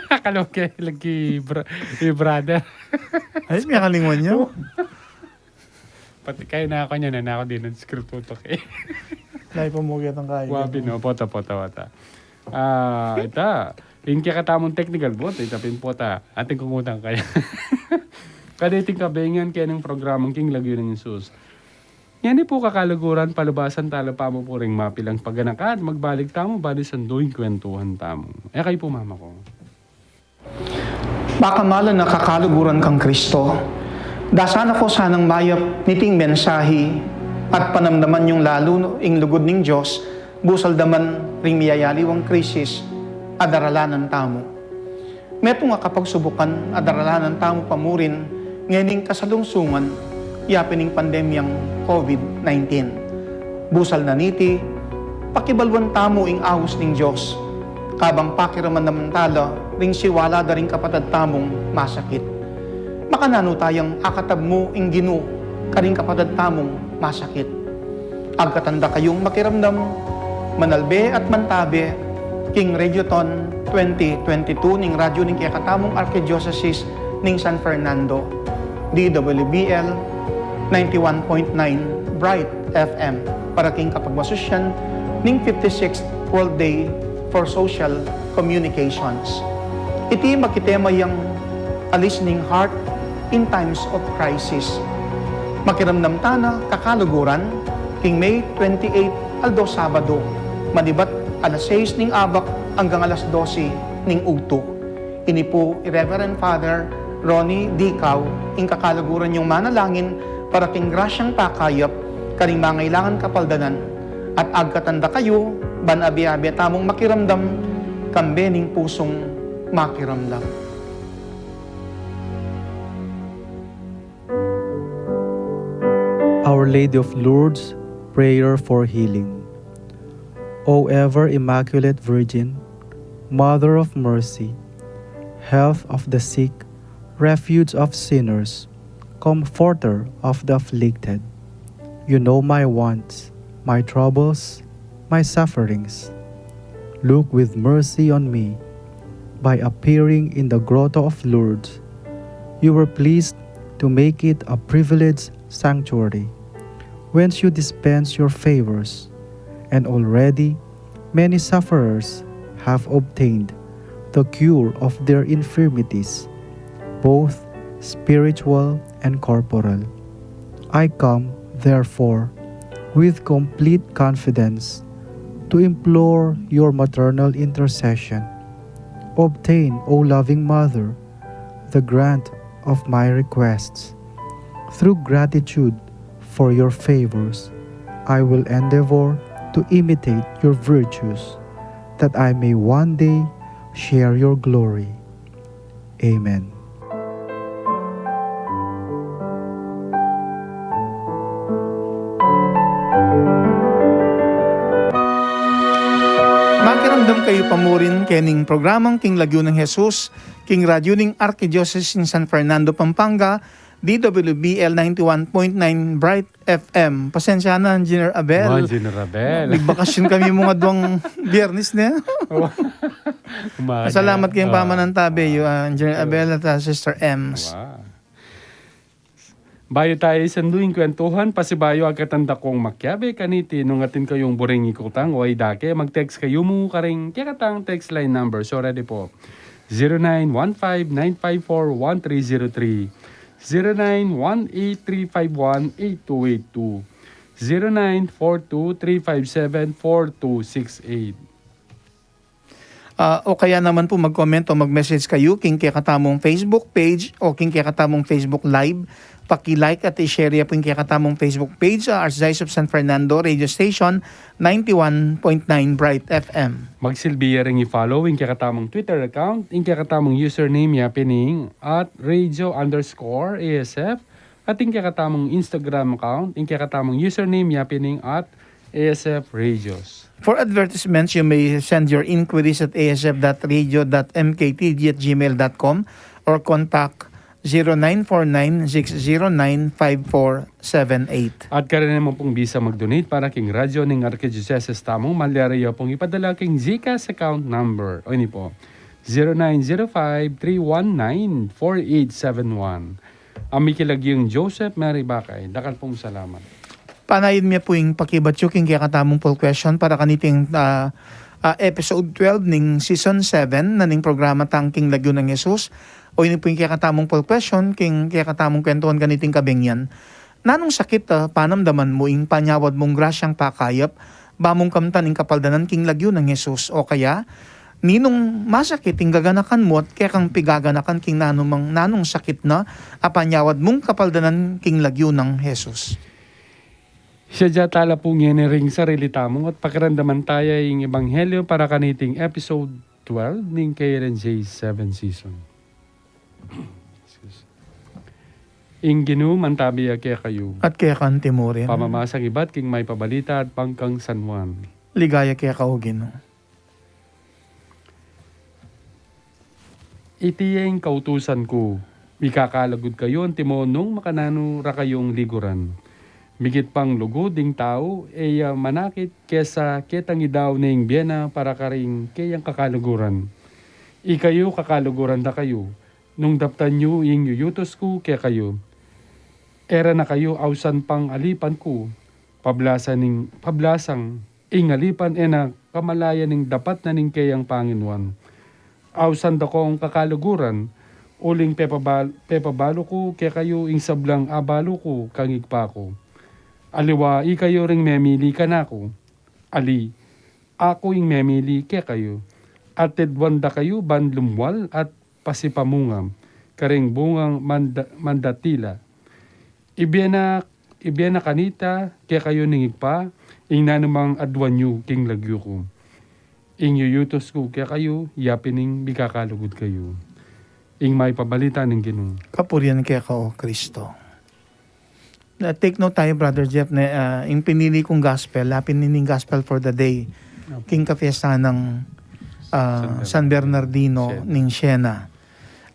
Akala ke lagi bra-, i brother. Ay, mi akalingwan ya. Pati kayu na aku niyan, na aku din ang script tutok eh. Lahi pa mu ketang kayu. Wabi, no? Pota, pota, wata. Ah, ita. Ing kekatamung technical bot, ita pin pota. Atin kung utang kaya. Kaniting kabengi kening programang King Lagyu nang Jesus. Ngeni pu kakaluguran, palubasan tala pa mu pu ring mapilang paganakan, magbalik tamu, bani sandu ing kwentuhan tamu. E kayu pu, mama ku. Pakamalan a kakaluguran kang Kristo, dasan na ko sanang mayap niting mensahi at panamdaman yung lalu ing lugud ning Dios, busal da man ring miyayaliwang krisis a daralanan tamu. Metung a kapagsubukan a daralanan tamu pa mu rin ngening kasalungsungan, yapin ing pandemyang COVID nineteen. Busal na niti, pakibaluan tamu ing aus ning Dios, kabang pakiraman naman tala ring siwala da ring kapatad tamung masakit. Makananu tayang akatab mu ing Ginu karing kapatad tamung masakit? Agkatan da kayung makiramdam, manalbe at mantabe king Radiothon twenty twenty-two ning radyu ning kekatamung Arkidiosesis ning San Fernando, D W B L ninety-one point nine Bright F M, para king kapagmasusyan ning fifty-sixth World Day for Social Communications. Iti makitema yang A Listening Heart in Times of Crisis. Makiramdam tana kakaluguran king May twenty-eight, aldo Sabado, manibat alas sais ning abak anggang alas dose ning ugtu. Ini pu i Reverend Father Ronnie Dicao, ing kakaluguran yung manalangin para king grasyang pakayap karing mangailangan kapaldanan, at agkatan da kayu ban abe-abe tamung makiramdam kambe ning pusung makiramdam. Our Lady of Lourdes, prayer for healing. O ever Immaculate Virgin, Mother of Mercy, Health of the sick, Refuge of sinners, Comforter of the afflicted, you know my wants, my troubles, my sufferings. Look with mercy on me. by appearing in the Grotto of Lourdes, you were pleased to make it a privileged sanctuary, whence you dispense your favors, and already many sufferers have obtained the cure of their infirmities, both spiritual and corporal. I come, therefore, with complete confidence to implore your maternal intercession. Obtain, O loving Mother, the grant of my requests. Through gratitude for your favors, I will endeavor to imitate your virtues, that I may one day share your glory. Amen. Makiramdam kayu pa murin kening programang King Lagyu nang Jesus, king radyu ning Arkidyosesis ning San Fernando, Pampanga, D W B L ninety-one point nine Bright F M. Pasensya na, Engineer Abel. Wa, Engineer Abel. Nagbakasyon kami mung adwang Biyernes ne. Wa. Umaga. Salamat kayung pamanantabe yu, ah, Engineer Abel at, ah, Sister Ems. Wa. Bayu tayu isandu ing kwentuhan, pasibayu agkatan da kung makiabe kaniti, nung atin kayung buring ikutang o idake, mag-text kayu mu karing kekatang text line number. So, ready po. Zero nine one five nine five four one three zero three, zero nine one eight three five one eight two eight two, zero nine four two three five seven four two six eight. Ah, o kaya naman po mag-comment o mag-message kayu king kekatamung Facebook page o king kekatamung Facebook Live. Paki-like at i-share ya po ing kekatamung Facebook page, ah, Archdiocese of San Fernando Radio Station, ninety-one point nine Bright F M. Magsilbi ya ring i-follow ing kekatamung Twitter account, ing kekatamung username ya pin ing at radio underscore A S F, at ing kekatamung Instagram account, ing kekatamung username ya pin ing at A S F Radios. For advertisements, you may send your inquiries at A S F dot radio dot M K T G at gmail dot com or contact zero nine four nine six zero nine five four seven eight. At karin naman pung bisa mag-donate para king radyo ning Arkidyosesis tamu, malyari yu pung ipadala king GCash account number. O ini po, zero nine zero five three one nine four eight seven one. Ang mikilagyung Joseph Mary Bakay, dakal pung salamat. Panayan mi pu ing pakibat yu king kekatamung poll question para kaniting, ah, ah, episode twelve ning season seven na ning programa tang King Lagyu nang Jesus. O ini pu ing kekatamung poll question king kekatamung kwentuhan kaniting kabeng yan. Nanung sakit, ah, panamdaman mu ing panyawad mung grasyang pakayap, ba mung kamtan ing kapaldanan king lagyu nang Jesus? O kaya, ninung masakit ing gaganakan mu at kekang pigaganakan king nanumang nanung sakit na a panyawad mung kapaldanan king lagyu nang Jesus? Sadya tala pu ngeni ring sarili tamu at pakiramdaman taya ing ebanghelyo para kaniting episode twelve ning K L N J seven season. Excuse. Ing Ginu mantabi ya kekayu. At keka naman murin. Pamamasang ibat king Mayap a Balita at pangkang San Juan. Ligaya keka, O Ginu. Iti ya ing kautusan ku, mikakalugud kayu antimo nung makananu ra kayung liguran. Migit pang lugud ing tau, e ya manakit kesa ketang idau ne ing bie na para karing keyang kakaluguran. Ikayu, kakaluguran da kayu, nung daptan yu ing yuyutus ku kekayu. E ra na kayu ausan pang alipan ku, pablasan ing, pablasang ing alipan e na kamalayan ing dapat na ning keyang panginuan. Ausan da kong kakaluguran, uling pepabal-, pepabalu ku kekayu ing sablang abalu ku kang Ibpa ku. Aliwa ikayu ring memili kanaku, ali aku ing memili kekayu. At tidwan da kayu ban lumwal at pasipamunga, karing bungang manda-, mandatila. Ibie na, ibie na kanita kekayu ning Ibpa ing nanumang aduan yu king lagyu ku. Ing yuyutus ku kekayu, ya pin ing mikakalugud kayu. Ing Mayap a Balita ning Ginu. Kapurian keka, O Kristo. Na, take note tayo, Brother Jeff, ne, ah, ing pinili kung gospel, lapin ini ing gospel for the day. Opo. King kapiesta nang, ah, San Bernardino. San Bernardino Siena. Ning Siena.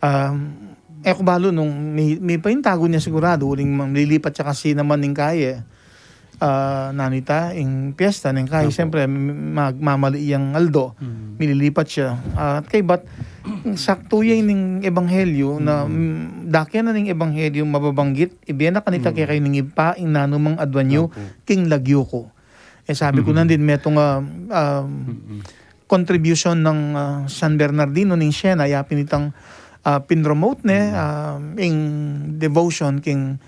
Um, e ku balu nung mi-, mipaintagun ya sigurado, uling mang-, lilipat ya kasi naman ning kaye. ah, nanu ita, ing piyesta, neng kai, siyempre, m-, mag-, mamali yang aldo, mililipat siya. Ah, at kaybat, saktu ya ning ebanghelyo na, mm, dake na ning ebanghelyo mababanggit, ibie na kanita kekayu ning Ibpa, ing nanumang aduan yu, king lagyu ku. E, sabi ku na din, metung, ah, ah, contribution nang, ah, San Bernardino ning Siena, ya pin itang, ah, pinromote ne, ah, ing devotion king,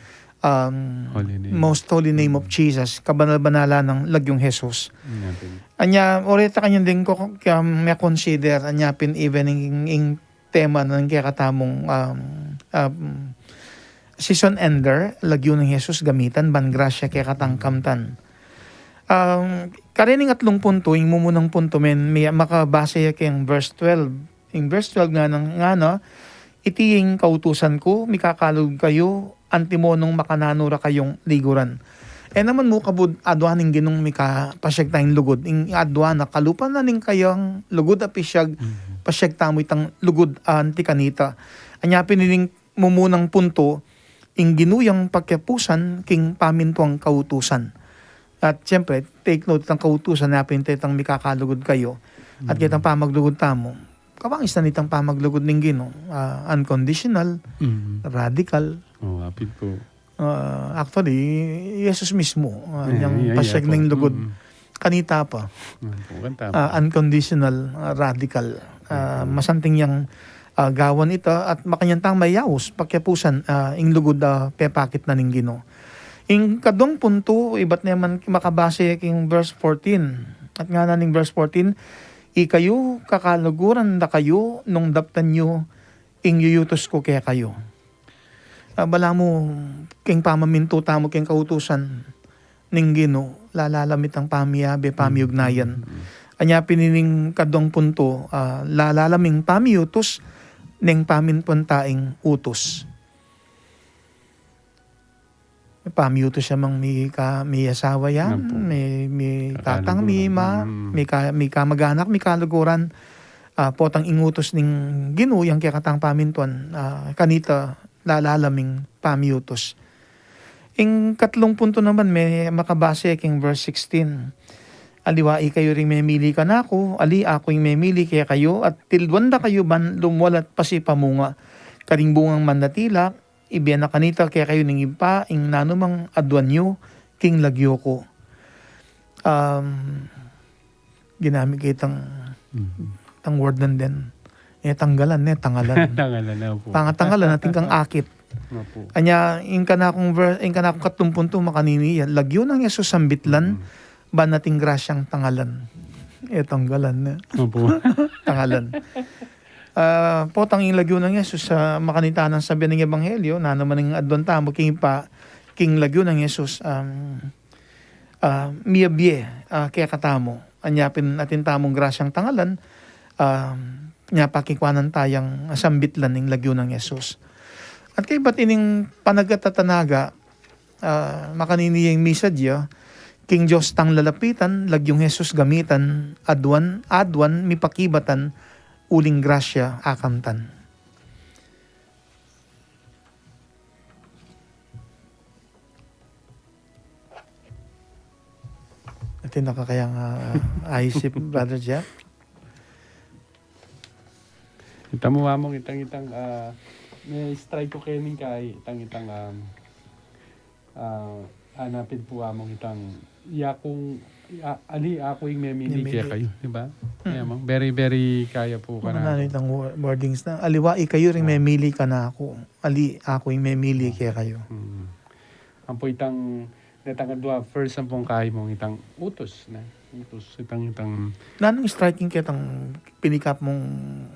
um, Holy name. Most Holy Name of Jesus, kabanal-banalan nang lagyung Jesus. Anya, oreta kanyan din ku, kaya me-consider, anya pin even ing, ing tema nang kekatamung, um, um, season ender, lagyu nang Jesus gamitan, ban grasya kekatang kamtan. Um, karening atlung puntu, ing mumunang puntu, men, me-, makabase ya keng verse twelve. Ing verse twelve ngana, ngana, iti ing kautusan ku, mikakalugud kayu, antimo nung makananu ra kayung liguran. E naman mu kabud aduan ning Ginung mika-, pasiag tayang lugud. Ing aduan na kalupa na ning kayang lugud a pisiag, pasiag tamu itang lugud anti kanita. Anya pin ining mumunang puntu, ing Ginu yang pakiapusan king pamintuang kautusan. At siyempre, take note itang kautusan, nya pin itang mikakalugud kayu. At ketang pamaglugud tamu, kabangis na nitang pamaglugud ning Ginu, ah, unconditional, radical. Oh, apin po. Ah, actually, Jesus mismo, ah, yang pasiag ning lugud. Kanita pa. Ah, unconditional, ah, radical. Ah, masanting yang, ah, gawan ita at makanyan tang mayaus, pakiapusan, ah, ing lugud, ah, pepakit na ning Ginu. Ing kaduang puntu, ibat naman makabase king verse fourteen. At ngana ning verse fourteen, ikayu, kakaluguran da kayu, nung daptan yu ing yuyutus ku kekayu. Ah, balamu, king pamamintu tamu king kautusan ning Ginu, lalalam itang pamiyabe, pamiugnayan. Anya pin ining kaduang puntu, ah, lalalam ing pamiyutus, neng pamintuan ta ing utus. Pamiyutus ya mang mi ka-, mi asawa yan, mi, mi tatang, mi ma, mi ka-, mi kamaganak, mi kaluguran, ah, potang ing utus ning Ginu yang kekatang pamintuan, ah, kanita lalalam ing pamiyutus. Ing katlung puntu naman, me-, makabase king verse sixteen. Aliwa ikayu ring memili kanaku, ali aku ing memili kekayu, at tilduan da kayu ban lumwal at pasipamunga. Karing bungang mandatila, ibie na kanita kekayu ning Ibpa ing nanumang aduan yu king lagyu ku. Um, ginamit kaya itang, itang word nandin. E tanggalan, e tangalan. Tangalan na po. Pangatangalan, atin kang akit. Anya, ing kanakung ver-, ing kanakung katlung puntu, makanini ya, lagyu nang Jesus sambitlan, ban atin grasyang tangalan. E tanggalan, e. Opo. Tangalan. Ah, potang ing lagyu nang Jesus, ah, makanita nang sabi ning ebanghelyo, nanu man ing aduan tamu king Ibpa, king lagyu nang Jesus, um, ah, miyabie, ah, kekatamu. Anya pin atin tamung grasyang tangalan, ah, nya pakikwanan tayang sambitlan ing lagyu nang Jesus. At kaybat ining panagat at tanaga, ah, makanini yang misa dia, king Dios tang lalapitan, lagyung Jesus gamitan, aduan, aduan, mipakibatan, uling grasya, akamtan. Atin na ka kayang, ah, aisip, Brother Jeff? Ita mu among itang, itang, ah, me-strike ku kening kai, itang, itang, um, ah, anapin pu among itang, ya kung, ah, ali aku ing memili kekayu, di ba? Kaya mang, very, very kaya pu kanaku. Itang wo-, wordings na, aliwa ikayu ring memili kanaku, ali aku ing memili kekayu. Ampo itang, itang adua, first ampong kai mong itang utus, ne? Utus, itang, itang. Nanung striking ketang pinikap mong,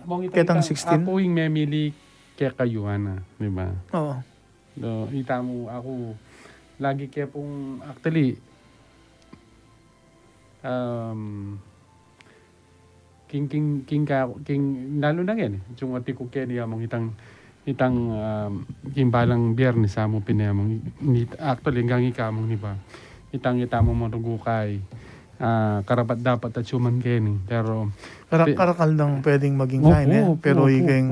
mong itang, ketang itang sixteen? Aku ing memili kekayu, ana, di ba? Oo. Do, ita mu, aku, lagi ke pung, actually, um, king, king, king ka, king, lalu na ngeni, sungati ku keni among itang, itang, um, king balang Biyernes amu pin among, ni, actually, anggang ika among ni ba, itang, ita mu marugu kai, ah, karapat-dapat at suman keni, pero, karakal dang pwedeng maging kain, eh, pero ika ing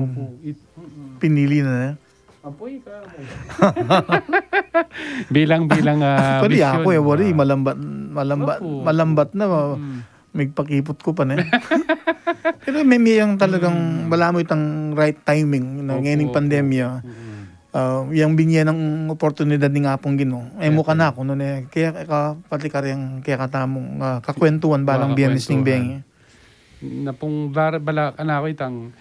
pinili na, eh. Ampo ika mo. Bilang, bilang, ah, Actually, misyon, ako, eh, wari, ah. malambat, malambat, Opo. malambat na, Mm. migpakipot ku pa, ne? Pero may, may yang talagang Mm. wala mu itang right timing na Opo, ngeni opo. pandemya. Mm. Ah, yang binye nang oportunidad ning Apung Ginu. E mu Opo. kanaku, no, ne? Kaya ka, pati karing kekatamung, ah, kakwentuan balang Biyernes ning Kakakuwentuhan. bengi. Na pung bar-, bala kanaku itang,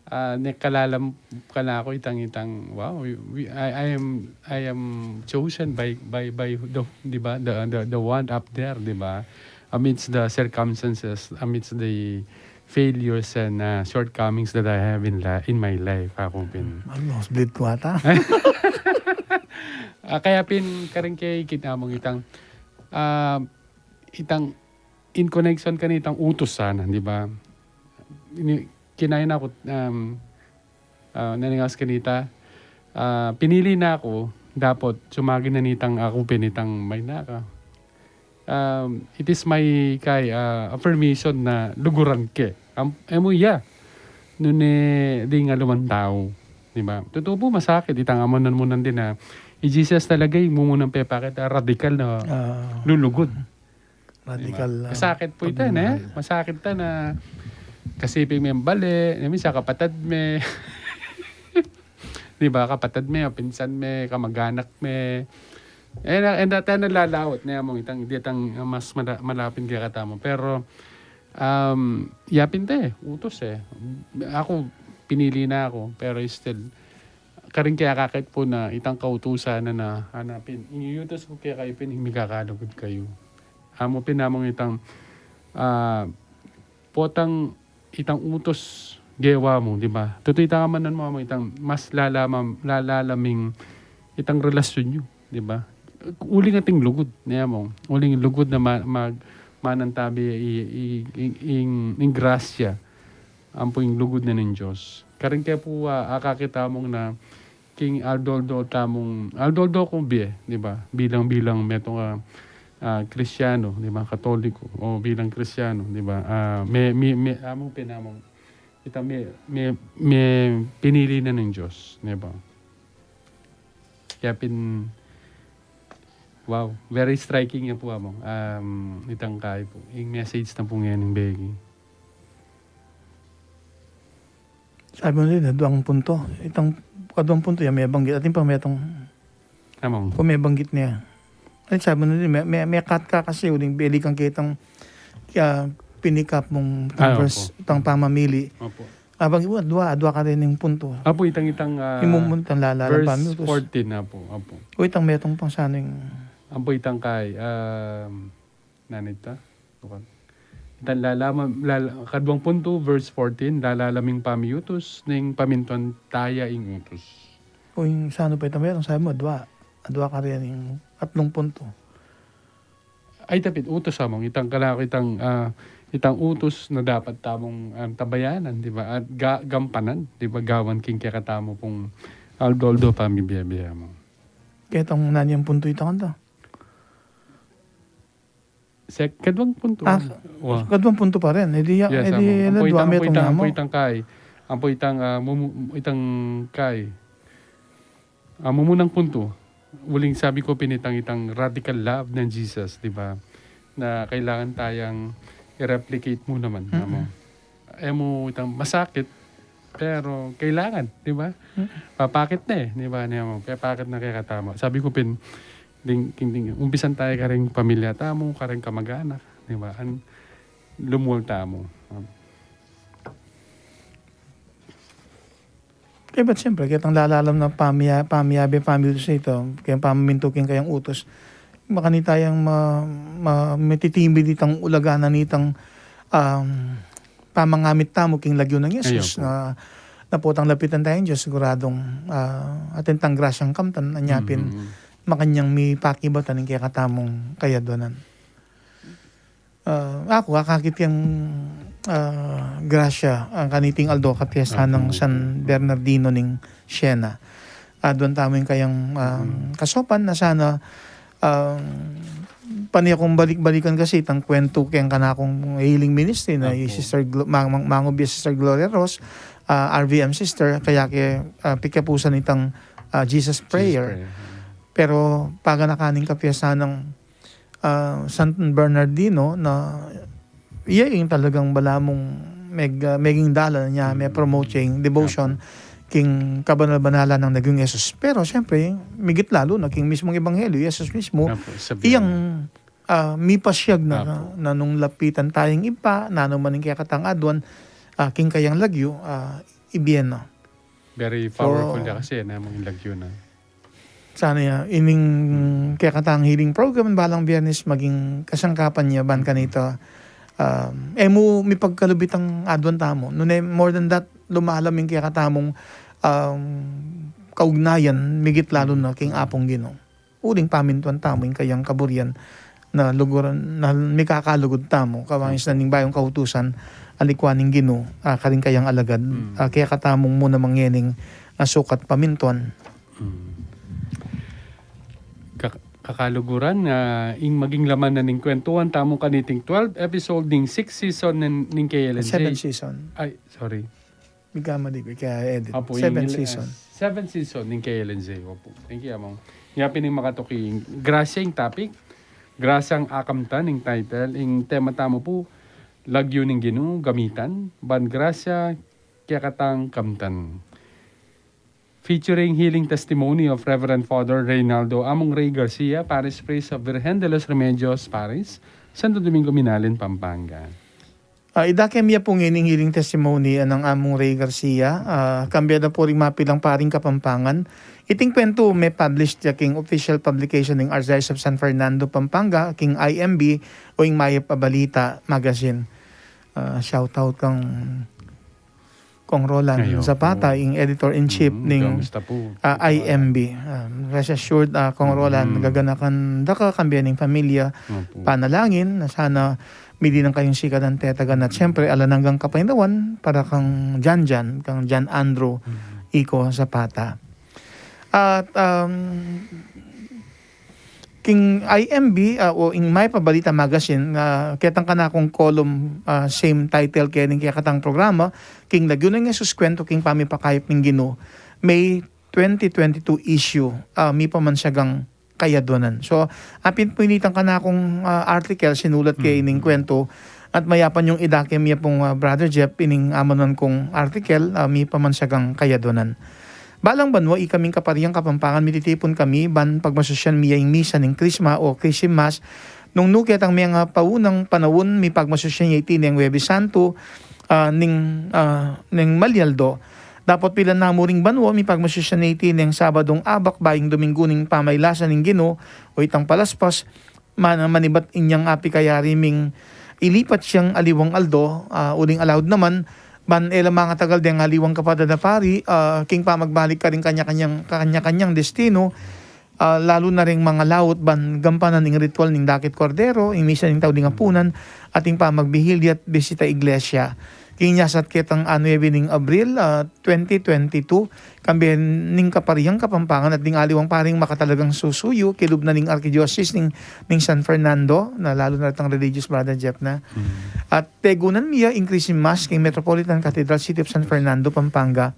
ah, ne kalalam kanaku itang, itang, wow, we, we, I, I am, I am chosen by, by, by the, di ba? The, the, the one up there, di ba? Amidst the circumstances, amidst the failures and, ah, shortcomings that I have in li-, in my life, aku pin. Ano, split ko ata. Ah, kaya pin, karing kekit namung itang, ah, itang in connection kanitang utus sana, di ba? Ini-, kinain aku, um, ah, naningas kanita, ah, pinili na aku, dapot sumagi na nitang aku pin itang may naka. Um, it is my kay, ah, affirmation na luguran ke. Am-, e mu ya. Nune ding aluman tau. Di ba? Tutu pu, masakit. Itang amunan mu nandin na, i Jesus talaga, eh, mumunang pepakit, ah, radikal na Ah. lulugud. Radikal, Di ba? ah, Masakit pu ita, ne? pagmamahal. Masakit ita na kasiping me bale, na minsan kapatad me. Di ba? Kapatad me, o pinsan me, kamag-anak me. E, na, e, dati na lalaut, ne, among itang, di itang, ah, mas mala-, malapit kaya katamu. Pero, um, yapin te, utus, eh. Aku, pinili na aku, pero still, karing kaya kakit pu na itang kautusan na, na hanapin. Inyuyutus ku kekayu pin, mikakalugud kayu. Amu pin namung itang, ah, potang itang utus gewa mu, di ba? Tutu itang amanan mu, amung itang mas lalama-, lalalaming itang relasyon yu, di ba? Uling ating lugud, ne amung. Uling lugud na ma-, mag-, manantabi i, i, i, ing, ing grasya. Ampo ing lugud na ning Dios. Karing kaya pu, ah, akakit tamung na king aldo-aldo tamung, aldo-aldo kung bie, di ba? Bilang-bilang metung, ah, ah, Kristiyanu, di ba? Katoliko, o bilang Kristiyanu, di ba? Ah, me, me, me, amung pin amung, ita me, me, me pinili na ning Dios, di ba? Kaya pin, wow, very striking ya pu, amung. Um, itang kay pu, ing message na pu ngening begi. Sabi mu din, aduang punto. Itang kaduang punto, ya mebanggit. Atin pa metung Among. Kung mebanggit ne. Ay, sabi mu din, me, me, mekat ka kasi, uling beli kang kitang, kaya pinikap mung Ah, verse, opo. tang pamamili. Opo. Abang ibu, adua, adua ka rin yung punto. Apo, itang, itang, ah, Yung mumunang lalalang verse pamiutos. fourteen, apo, apo. O itang metung pang sana yung Apo, itang kay, um, Nanita? Bukan. Itang lalaman, lala-, kaduang punto, verse fourteen, lalalaming pamiutus, ning pamintuan taya ing utus. O yung sa ano pa itang meron, sabi mo, adwa. Adwa ka rin yung tatlong punto. Ay, tapit, utus among, itang kalaki, itang, ah, itang utus na dapat tamong, ah, tabayanan, di ba? At ga-, gampanan, di ba? Gawan king kekatamu pung aldo-aldo pamibiye-biye mo. Kaya itang nanyang punto itang kanta? Sek-, kadwang punto. Ah, Wa. kadwang punto pa rin. Eh, di, Yes, eh, di, amo. Ampo ano, itang, dua ampo metung itang, na mo. ampo itang kay. Ampo itang, ah, mumu-, itang kay. Ah, mumunang punto. Uling sabi ko pin itang, itang radical love ng Jesus, di ba? Na kailangan tayang i-replicate mu naman, Mm-mm. amo. E mu itang masakit, pero kailangan, di ba? Mm. Papakit na e, di ba? Niya mo, papakit na kaya katama. Sabi ko pin, ding, ding, ding, umpisan tayo karing pamilya tamu, karing kamag-anak, di ba? An, lumuwal tamu. Kaya ba't siyempre, kaya tang lalalam na pamya-, pamyabe, pamiutos na ito, kaya pamamintukin kayang utos, makanita yang ma-, ma-, matitimbid itang ulaga na nitang, um, pamangamit tamu king lagyu nang Jesus, Ay, opo. na, na potang lapitan taya ing Dios, siguradong, ah, atin tang grasyang kamtan, anya pin, Mhm. makanyang mipakibatan ing kekatamung kayadwanan. Ah, aku, akakit yang, ah, grasya, ang kaniting aldo, katiyasan Apo, ng San opo. Bernardino ning Siena. Adwan tamu ing kayang, ah, Mm. kasopan na sana, ah, pani akong balik-balikan kasi itang kwentu keng kanakung healing ministry na Apo. i Sister Glo-, mang-, mang-, mangubya Sister Gloria Rose, ah, R V M sister, kaya ke, ah, pikyapusan itang, ah, Jesus Prayer. Pero paganakan ning kapiyasan ng, ah, San Bernardino na iya ing talagang balamu meg-, ah, meging dalan nya, me-promote ya ing devotion king kabanal-banalan nang Lagiung Jesus. Pero siyempre, migit lalu na king mismung ebanghelyo, Jesus mismo, iyang, ah, mipasyag na, na nung lapitan taya ing Ibpa, nanu man ing kekatang aduan, ah, king kayang lagyu, ah, ibie na. Very powerful ya kasi, eh, namang lagyu na. Sana ya, ining kekatang healing program balang Biyernes maging kasangkapan ya ban kanita. Um, e mu mipagkalub itang aduan tamu. Nune, more than that, lumalam ing kekatamung, um, kaugnayan, migit lalu na king Apung Ginu. Uling pamintuan tamu ing kayang kaburian na luguran, na mikakalugud tamu, kawangis na ning bayung kautusan, alikwan ning Ginu, ah, karing kayang alagad, ah, kekatamung mu namang ngening, ah, sukat pamintuan. Mm. Kak-, kakaluguran, ah, ing maging laman na ning kwentuhan tamu kaniting twelve episode ning six season ning, ning K L N Z. Seven season. Ay, sorry. Migamali ku, kaya edit. Apo, seven season. Seven season ning K L N Z. Opo. Thank you, Among. Yapin ing makatuki, grasya ing topic. Grasyang akamtan ing title. Ing tema tamu pu, Lagyu ning Ginu, gamitan. Ban grasya, kekatang kamtan. Featuring healing testimony of Reverend Father Reynaldo Among Rey Garcia, Parish Priest of Virgen de los Remedios Parish, Santo Domingo, Minalin, Pampanga. Ah, idake mi ya pu ngening healing testimony nang Among Rey Garcia, ah, kambe da pu ring mapilang paring Kapampangan. Iting kwentu me-publish ya king official publication ning Archdiocese of San Fernando, Pampanga, king I M B o ing Mayap a Balita Magazine. Ah, shout out kang Kong Roland Zapata, ing editor-in-chief ning, ah, I M B. Ah, rest assured, ah, Kong Roland, gaganakan da ka, kambe ning pamilya, panalangin, na sana midi nang kayung sikadan tetagan at siyempre, alang anggang kapaynawan para kang Jan Jan, kang Jan Andrew Ico Zapata. At, um, king I M B, ah, o ing Mayap a Balita Magazine, ah, ketang kanakung column, ah, same title keni ning kekatang programa, king Lagyu nang Jesus, kwento king pamipakayap ning Ginu, May twenty twenty-two issue, ah, Mipamansagang Kayaduanan. So, apin pu ini itang kanakung, ah, article sinulat keni ning kwentu, at mayap yung idake mi ya pung, ah, Brother Jeff, ining amanuan kung article, ah, Mipamansagang Kayaduanan. Balang banua, ikaming Kaparian Kapampangan, mititipun kami ban pagmasusyan mi ya ing misa ning Krisma o Chrism Mass. Nung nu ketang mengapaunang panaun, mipagmasusyan ya iti neng Huwebes Santo, ah, ning, ah, neng malyaldo. Dapot pilan namu ring banua, mipagmasusyan ya iti neng Sabadung abak, bayu ing Dominggu ning Pamaylasan ning Ginu, o itang Palaspas, man-, manibat inyang apikayari ming ilipat yang aliwang aldo, ah, uling alaud naman, ban e la mangatagal deng aliwang kapatad a pari, ah, king pamagbalik karing kanya-kanyang, kanya-kanyang destino, ah, lalu na ring mangalaut ban gampanan ing ritual ning Dakit Kordero, ing misa ning Tau ning Apunan, at ing pamagbihil diat bisita iglesia. King nyasat ketang anuebe ning Abril, ah, twenty twenty-two, kambe ning Kaparian Kapampangan at ding aliwang paring makatalagang susuyu, kilub na ning Arkidiocese ning, ning San Fernando, na lalu na retang religious, Brother Jeff, na. At tegunan mi ya ing Chrism Mass king Metropolitan Cathedral City of San Fernando, Pampanga.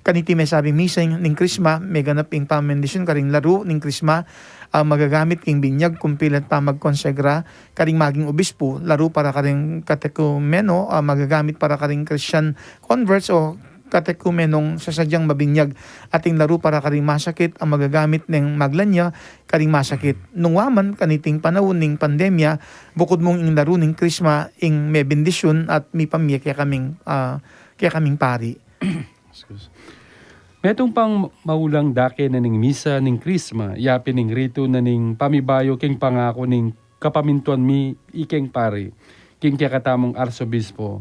Kaniti mesabing misa ning Krisma, meganap ing pamendisyon karing laru ning Krisma, ah, magagamit king binyag, kumpil at pamagkonsagra karing maging obispo, laru para karing katekumeno, ah, magagamit para karing Christian converts o katekumenong sasadyang mabinyag, at ing laru para karing masakit a magagamit neng maglanya karing masakit. Nung wa man kaniting panaun ning pandemya, bukud mung ing laru ning Krisma ing mebendisyon at mipamye kekaming, ah, kekaming pari. Excuse. Metung pang maulang dake na ning misa ning Krisma, yapin ing ritu na ning pamibayu king pangaku ning kapamintuan mi ikeng pari, king kekatamung arsobispo.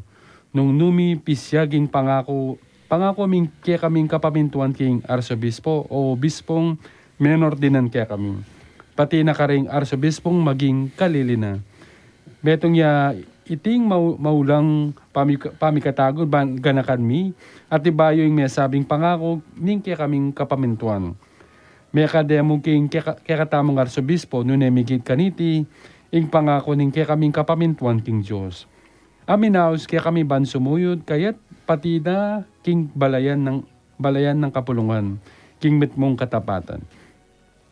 Nung nu mi pisyag ing pangaku, pangaku ming kekaming kapamintuan king arsobispo o obispong menordinan kekami. Pati na karing arsobispong maging kalili na. Metung ya iting mau-, maulang pamik-, pamikatagun ban ganakan mi, at ibayu ing mesabing pangaku ning kekaming kapamintuan. Mekademu king keka-, kekatamung arsobispo, nune migit kaniti, ing pangaku ning kekaming kapamintuan king Dios. Aminaus kekami ban sumuyud kayat pati da king balayan nang balayan nang kapulungan. king mitmung katapatan.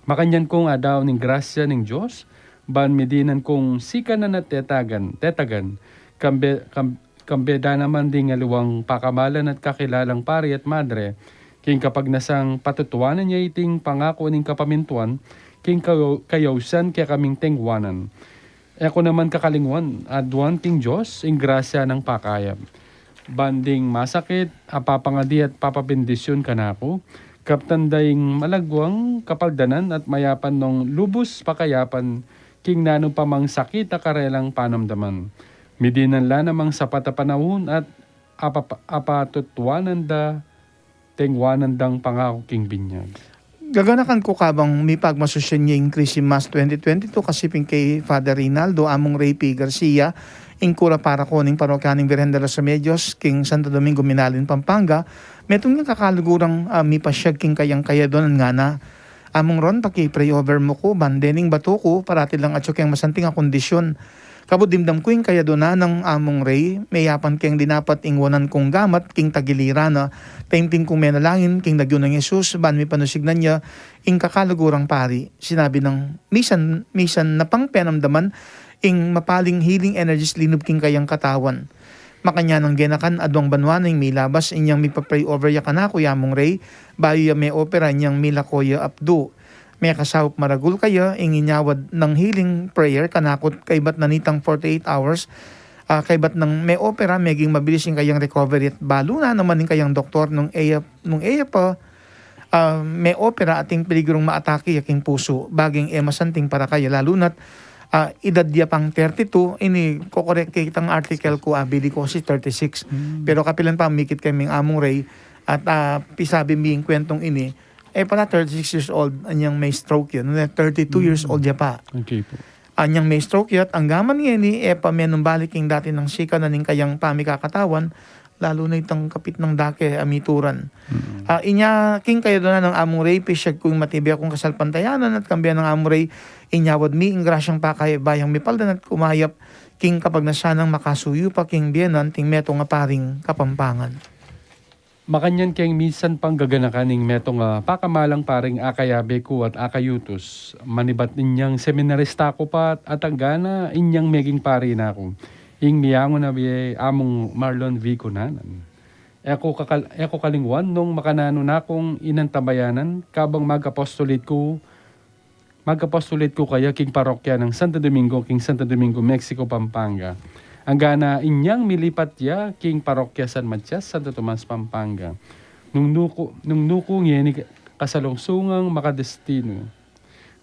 Makanyan kung adaun ing grasya ning Dios, ban midinan kung sikanan at tetagan, tetagan, kambe, kam, kambe da naman ding aliwang pakamalan at kakilalang pari at madre, king kapagnasang patutuanan ya iting pangaku ning kapamintuan, king kayaw-, kayausan kekaming tengwanan. E ku naman kakalingwan, aduan king Dios ing grasya nang pakayap. Ban ding masakit, a papangadi at papabendisyun kanaku, kaptan da ing malagwang kapaldanan at mayapan nong lubus pakayapan king nanu pa mang sakit a karelang panamdaman. Midinan la namang sapat a panaun at apa-, apatutuanan da tengwanan dang pangaku king binyag. Gaganakan ku kabang mipagmasusyan ya ing Christmas twenty twenty-two kasi pin kay Father Rinaldo, Among Ray P. Garcia, ing kura paroko ning Parokya ning Virgen de los Remedios, king Santo Domingo, Minalin, Pampanga, metung yang kakalugurang, ah, mipasyag king kayang kayaduanan ngana. Among Ron, paki-pray over mu ku, ban dening batu ku, parati lang atyu keng masanting a kondisyon. Kabud dimdam ku ing kayaduanan nang Among Ray, meyapan keng dinapat ing wanan kung gamat king tagiliran na, taimtim kung menalangin king lagyu nang Jesus, ban mipanusignan ya ing kakalugurang pari. Sinabi nang, misan, misan na pang penamdaman ing mapaling healing energies linub king kayang katawan. Makanyan nang genakan aduang banua na ing milabas, inyang mipa-pray over ya kanaku i Among Ray, bayu ya me-opera inyang milako ya apdu. Mekasaup maragul kaya ing inyawad nang healing prayer kanaku kaybat na nitang forty-eight hours, ah, kaybat nang me-opera, meging mabilis ing kayang recovery at balu na naman ing kayang doktor nung e ya, nung e ya pa, ah, me-opera ating peligrung maatake ya king pusu, baging e masanting para kaya, lalu na't, ah, edad ya pang thirty-two, ini kokorek ke itang article ku, ah, bili ku kasi thirty-six. Hmm. Pero kapilan pa mikit kaming Among Ray, at, ah, pisabi mi ing kwentong ini, e pala thirty-six years old, anyang me-stroke ya. Nune thirty-two years old ya pa. Okay po. Anyang me-stroke ya, at anggaman ngeni, e pa menumbalik ing dati nang sikanan ning kayang pamikakatawan, lalu na itang kapit nang dake a mituran. Mm. Ah, inya, king kayaduanan nang Among Ray, pisyag kung matibe akung kasalpantayanan at kambe nang Among Ray, inyawad mi ing grasyang pakayabayang mipaldan at kumayap, king kapagnasan nang makasuyu pa king bie na anting metung a paring Kapampangan. Makanyan keng misan pang gaganakan ing metung a pakamalang paring akayabe ku at akayutus. Manibat inyang seminarista ku pa at anggana inyang meging pari na ku. Ing miyangu na bie Among Marlon V. Cunanan. E ku kakal-, e ku kalingwan nung makananu na kung inantabayanan kabang mag-apostolate ku Mag-apostolate ku kaya king parokya nang Santo Domingo, king Santo Domingo, Mexico, Pampanga. Anggana inyang milipat ya king parokya San Matias, Santo Tomas, Pampanga. Nung nuku, nung nuku ngeni kasalungsungang makadestinu.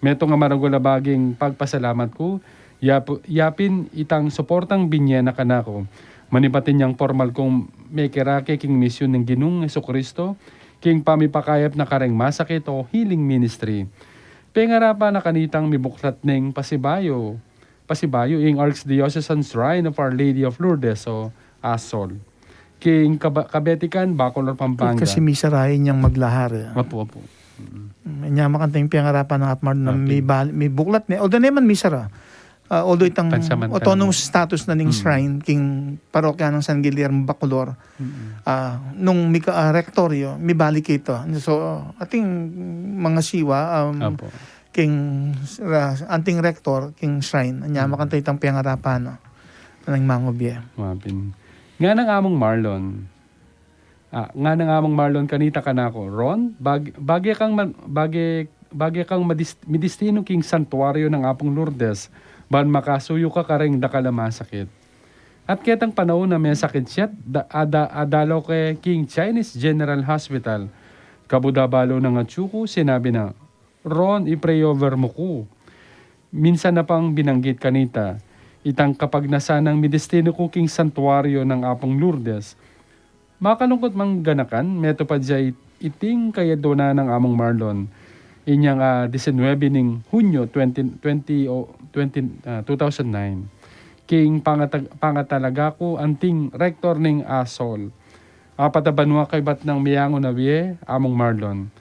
Metung a maragul a baging pagpasalamat ku, yapu-, yapin itang suportang binye na kanaku. Manibat inyang pormal kung mekirake king misyun ning Ginung Jesucristo, king pamipakayap na kareng masakit o healing ministry. Pengarapan na kanitang mibuklat neng pasibayu, pasibayu ing Archdiocesan Shrine of Our Lady of Lourdes o ASOL. King Kaba-, Kabetikan, Bacolor, Pampanga. Kasi misara inyang maglahar, eh. Apo, apo. Mm. Mm, inya makanta ing pengarapan nang Among Marlon na mibal-, mibuklat ne. Although ne man misara. Ah, although itang autonomous status na ning shrine, king parokya nang San Guillermo, Bacolor. Mm. Ah, nung mika, ah, rektor yu, mibalik ita. So, ating mangasiwa, um, king, ah, anting rektor, king shrine, anya makanta itang pengarapan na. Anang mangubie. Mapin. Nganang Among Marlon. Ah, nganang Among Marlon kanita kanaku, Ron, bag-, bage kang ma-, bage, bage kang madis-, midistinu king santuaryo nang Apung Lourdes, ban makasuyu ka kareng dakal a masakit. At ketang panaun a mesakit siya't da-, ada-, adalaw ke king Chinese General Hospital. Kabud a balu nang atyu ku, sinabi na, Ron, i-pray over mu ku. Minsan na pang binanggit kanita, itang kapagnasan nang midistinu ku king santuaryo nang Apung Lourdes. Makalungkut mang ganakan, metupad ya it-, iting kayaduanan nang Among Marlon. Inyang, ah, disinwebe ning Hunyo twenty, twenty, o, twenty, ah, two thousand nine. King pangatag-, pangatalaga ku anting rektor ning ASOL. Apat a banua kaybat nang miyangu na bie, Among Marlon.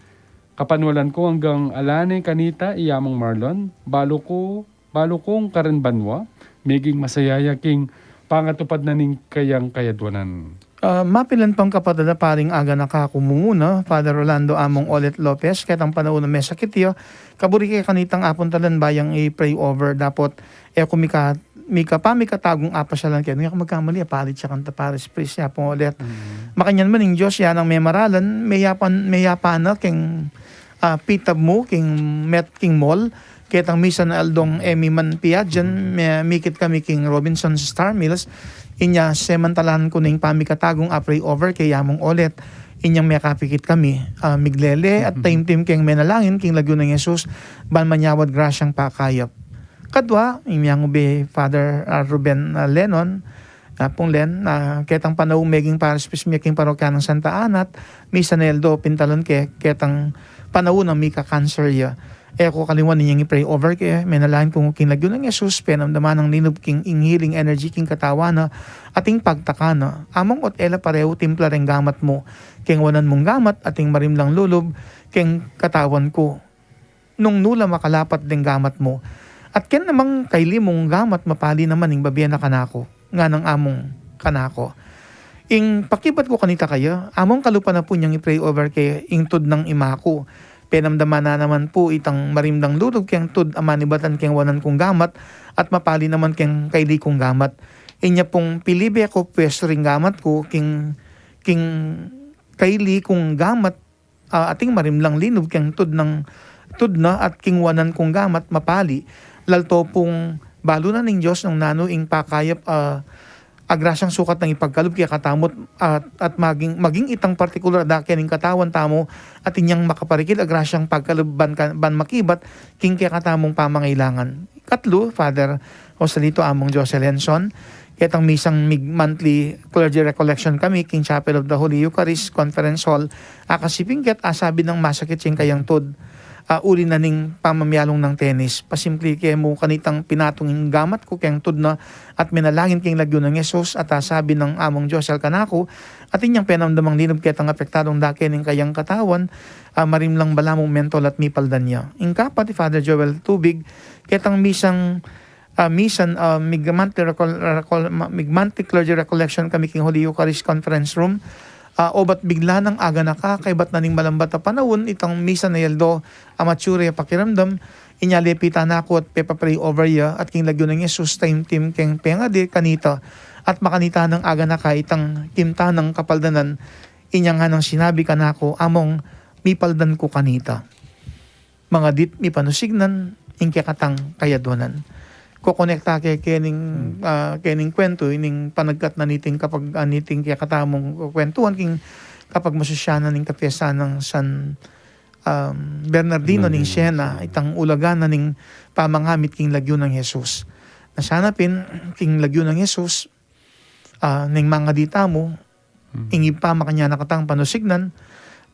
Kapanwalan ku anggang ala ne kanita i Among Marlon, balu ku, balu kung karen banua, meging masaya ya king pangatupad na ning kayang kayaduanan. Ah, mapilan pang kapatad a paring aganaka ku mumuna, Father Rolando Among Olet Lopez, ketang panaun a mesakit ya, kaburi ke kanitang apuntalan ba yang i-pray over, dapot e ku mika, mika pa, mikatagung apasyalan kaya, nung aku magkamali, apalit siya kanta parish priest ya pung Olet. Mm. Makanyan man ing Dios, ya nang memaralan, meyapan, meyapan na keng, ah, pitab mu, keng Met, keng mall, ketang misan a aldong e mi man piadyan, me-, mikit kami keng Robinson's Star Mills, inya semantalan ku ning pamikatagung a pray over keng Among Olet, inyang mekapikit kami, ah, miglele at taimtim keng menalangin keng lagyu nang Jesus, ban manyawad grasyang pakayap. Kadwa, ing miyangu be Father, ah, Ruben, ah, Lenon, ah, pung Len, ah, ketang panaung meging parish priest mi keng parokya nang Santa Ana, misan a aldo pintalan ke, ketang panaun a mika-cancer ya. E ku kaliwan inyang i-pray over ke, menalangin ku keng lagyu nang Jesus, penamdaman nang linub keng ing healing energy keng katawan na, at ing pagtaka na. Among ot e la parehu timpla reng gamat mu, keng wanan mung gamat, at ing marimlang lulub, keng katawan ku. Nung nu la makalapat deng gamat mu. At ken namang kaili mung gamat mapali naman ing babie na kanaku, nganang Among kanaku. Ing pakibat ku kanita kaya, Among kalupa na pu nyang i-pray over ke ing tud nang ima ku. Penamdaman na naman pu itang marimlang lulub keng tud a manibatan keng wanan kung gamat at mapali naman keng kaili kung gamat. Inya pung pilibe ku pwestu ring gamat ku king, king kaili kung gamat, ah, ating marimlang linub keng tud nang, tud na at keng wanan kung gamat mapali. Lalto pung balu na ning Dios nung nanu ing pakayap, ah, a grasyang sukat nang ipagkalub kekatamu at, at maging, maging itang partikular a dake ning katawan tamu at inyang makaparikil a grasyang pagkalub ban ka, ban makibat king kekatamung pamangailangan. Katlu, Father Joselito Among Josel Henson, ketang misang mig-, monthly clergy recollection kami king Chapel of the Holy Eucharist Conference Hall, akasiping ket asabi nang masakit sing kayang tud, ah, uli na ning pamamialung nang tenis. Pasimple ke mu kanitang pinatung ing gamat ku keng tud na at menalangin king lagyu nang Jesus at asabi nang Among Josel kanaku, at inyang penamdamang linub ketang apektadung dake ning kayang katawan, ah, marimlang balamu mental at mipaldan ya. Ing kapat i Father Joel Tubig, ketang misang ah, misan, ah, mig-monthly recol-, recol-, ma-, mig-monthly clergy recollection kami king Holy Eucharist Conference Room. Ah, obat bigla nang aganaka, kaybat na ning malambat a panaun, itang misan a aldo, a mature a pakiramdam, inya lepitan na ku at pepa-pray over ya, at king lagyu nang Jesus, taimtim keng pengadi kanita, at makanita nang aganaka, itang kimta nang kapaldanan, inya nganang sinabi kanaku, Among, mipaldan ku kanita. Manga dit mipanusignan ing kekatang kayadwanan. Kokonekta ke kening, ah, kening kuwentu, ining panagkat na niting kapag, ah, niting kekatamung kwentuhan king kapagmasusyanan ning kapiestan nang San, um, Bernardino ning Siena, itang ulagan na ning pamangamit king lagyu nang Jesus. Na sana pin, king lagyu nang Jesus, ah, ning mangadi tamu, ing Ibpa makanyan na katang panusignan,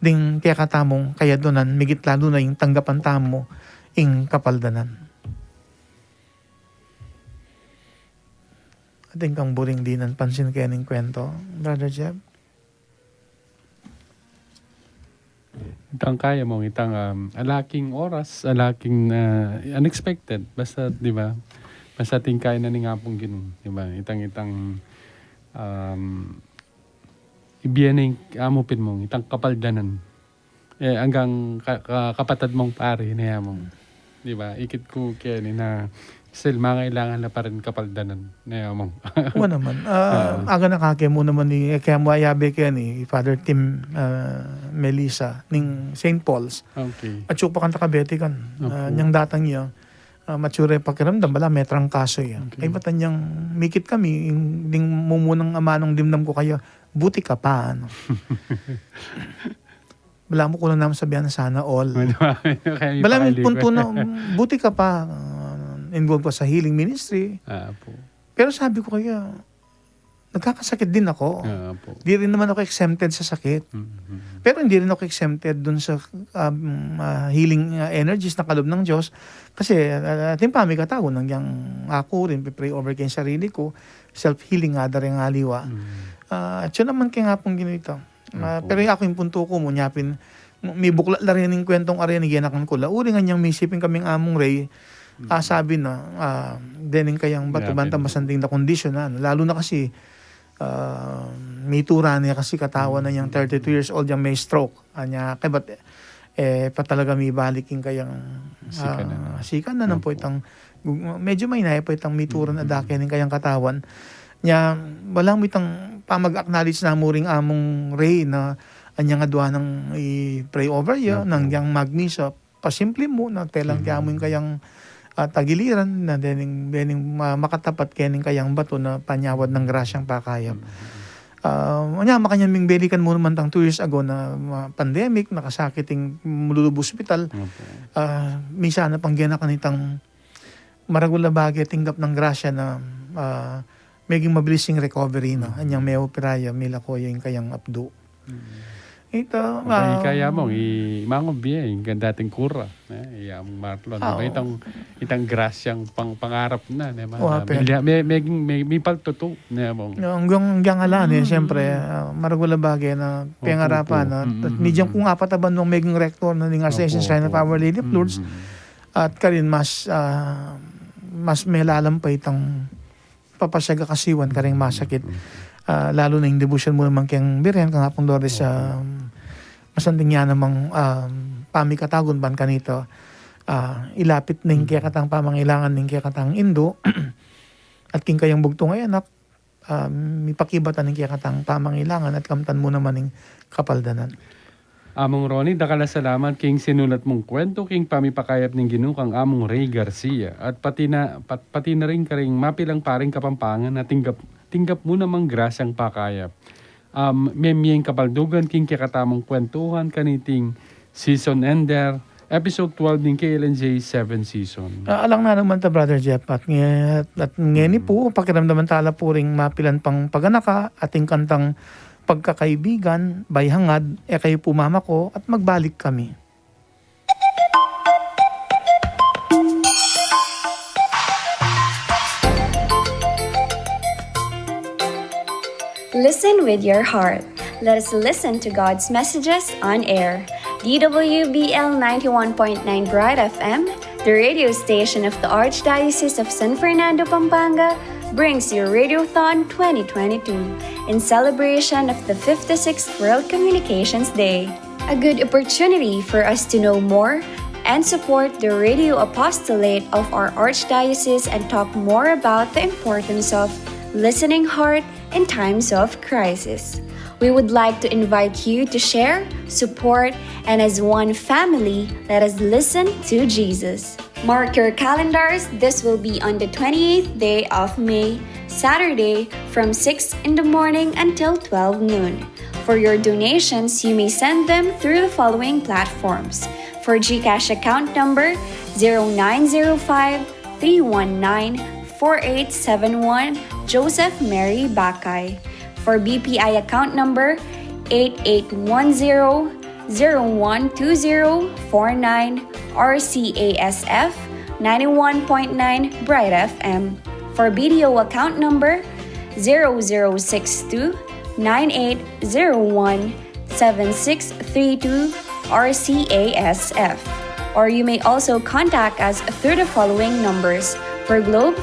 ding kekatamung kayadwanan, migit lalu na ing tanggapan tamu, ing kapaldanan. Atin kang buring dinan pansin kening kuwento, Brother Jeb? Itang kaya mong itang, um, ala king oras, ala king, uh, unexpected. Basta, di ba? Basta atin kaya na ning Apung Ginu, di ba? Itang, itang, um, ibie na ing amu pin mong, itang kapaldanan. E, anggang ka-, ka-, kapatad mong pari, ne mong. Di ba? Ikit ku keni na still, mangailangan na pa rin kapaldanan, ne mong. Wa naman. Ah, aganaka ke mu naman ni, e, kaya mu ayabe keni, Father Tim, ah, Melissa, ning Saint Paul's. Okay. At siya pa kanta kabeti kan. Ah, nyang datang ya, ah, mature pakiramdam, bala, metrangkaso ya. Okay. Ay, bata nyang mikit kami, ing, ding mumunang amanung dimdam ku kaya, buti ka pa, ano. Bala mu, kulang namu sabian, sana all. Bala mu, punto na, buti ka pa, ah, involved ka sa healing ministry. Pero sabi ku kaya, nagkakasakit din ako. Di rin naman ako exempted sa sakit. Pero hindi rin ako exempted dun sa, um, ah, healing, ah, energies na kalob ng Diyos. Kasi, ah, ating pamikatago, nangyang ako rin, pipray over keng sarili ku, self-healing nga da rin aliwa. Ah, at yun naman kaya nga pong ginito. Ah, pero yung ako yung punto ku, munya pin, mibuklat la rin yung kwentong ari, naganakan ku la. Uri nga niyang misipin kaming Among Ray, ah, sabi na, ah, dening kayang batu, banta masanting na kondisyon na, ano. Lalo na kasi, ah, Mitura ne kasi katawan na yang thirty-two years old yang may stroke. Anya, kaybat, e, pa talaga mibalik ing kayang, sikanan, ah, sikanan na po itang, medyo maina pa itang mitura na dake ning kayang katawan. Nya, balang mitang pamag-acknowledge na mu ring Among Ray na anyang adwa nang i-pray over ya, nang yang magmisa, pasimple mu na telang tiamu ing kayang, ah, tagiliran na dening, dening ma-, makatapat kening kayang batu na panyawad nang grasyang pakayap. Ah, nya, makanyan ming balikan mu naman tang two years ago na, ah, pandemic, nakasakit ing lulub hospital. Ah, minsan na pang ginakan itang maragul a bage tinggap nang grasya na, ah, meging mabilis ing recovery na. Anyang meopera ya, milako ya ing kayang apdu. Ita, ah, kaya mong i-, mangubi, e, ing dating kura, e, i Among Marlon. Itang, itang grasyang pang-, pangarap na, ne, ma-, me-, me-, me-, mipaltutu, ne, mong. Yung, yung, yung ala, ne, siyempre, ah, maragul a bage na pengarapan na. At medyo kung apat a bandong meging rector na ning Ascension Shrine of Our Lady of Lourdes, at karin mas, ah, mas melalam pa itang papasyaga kasiwan karing masakit. Ah, lalu na ing debosyon mu naman keng Birhen, kang Apong Lourdes, ah, masanting ya namang, ah, pamikatagun ban kanita, ah, ilapit na ing kekatang pamangailangan ning kekatang indu, at king kayang bugtung a anak, ah, mipakibatan ing kekatang pamangailangan at kamtan mu naman ing kapaldanan. Among Ronnie, dakal a salamat king sinulat mung kuwentu king pamipakayap ning Ginu kang Among Ray Garcia, at pati na, pat-, pati na rin karing mapilang paring Kapampangan na tinggap, tinggap mu namang grasyang pakayap. Um, memye ing kabaldugan king kekatamung kwentuhan kaniting season ender, episode twelve ning K L N J seven season. Ah, alang na naman ta, Brother Jeff, at nge-, at ngeni pu, pakiramdaman tala pu ring mapilan pang paganaka, ating kantang pagkakaibigan, bay hangad, e kayu pu mamako, at magbalik kami. Listen with your heart. Let us listen to God's messages on air. D W B L ninety-one point nine Bright F M, the radio station of the Archdiocese of San Fernando, Pampanga, brings you Radiothon twenty twenty-two in celebration of the fifty-sixth World Communications Day. A good opportunity for us to know more and support the radio apostolate of our Archdiocese and talk more about the importance of listening heart in times of crisis. We would like to invite you to share, support, and as one family, let us listen to Jesus. Mark your calendars, this will be on the twenty-eighth day of May, Saturday, from six in the morning until twelve noon. For your donations, you may send them through the following platforms. For GCash account number zero nine zero five, three one nine, four eight seven one, Joseph Mary Bakay. For B P I account number eight eight one zero, zero one two zero four nine, R C A S F, ninety-one point nine Bright F M. For B D O account number zero zero six two, nine eight zero one, seven six three two, R C A S F. Or you may also contact us through the following numbers. For Globe,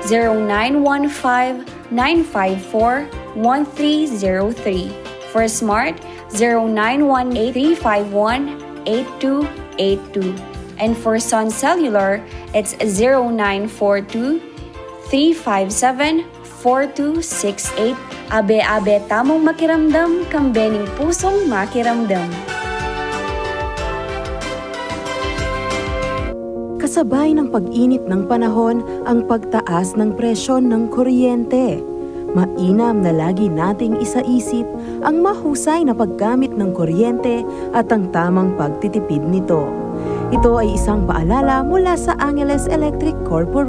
zero nine one five, nine five four, one three zero three. For Smart, zero nine one eight, three five one, eight two eight two. And for Sun Cellular, it's zero nine four two, three five seven, four two six eight. Abe-abe tamung makiramdam, kambe ning pusung makiramdam. Kasabay ng pag-init ng panahon ang pagtaas ng presyo ng kuryente. Mainam na lagi nating isaisip ang mahusay na paggamit ng kuryente at ang tamang pagtitipid nito. Ito ay isang paalala mula sa Angeles Electric Corporation.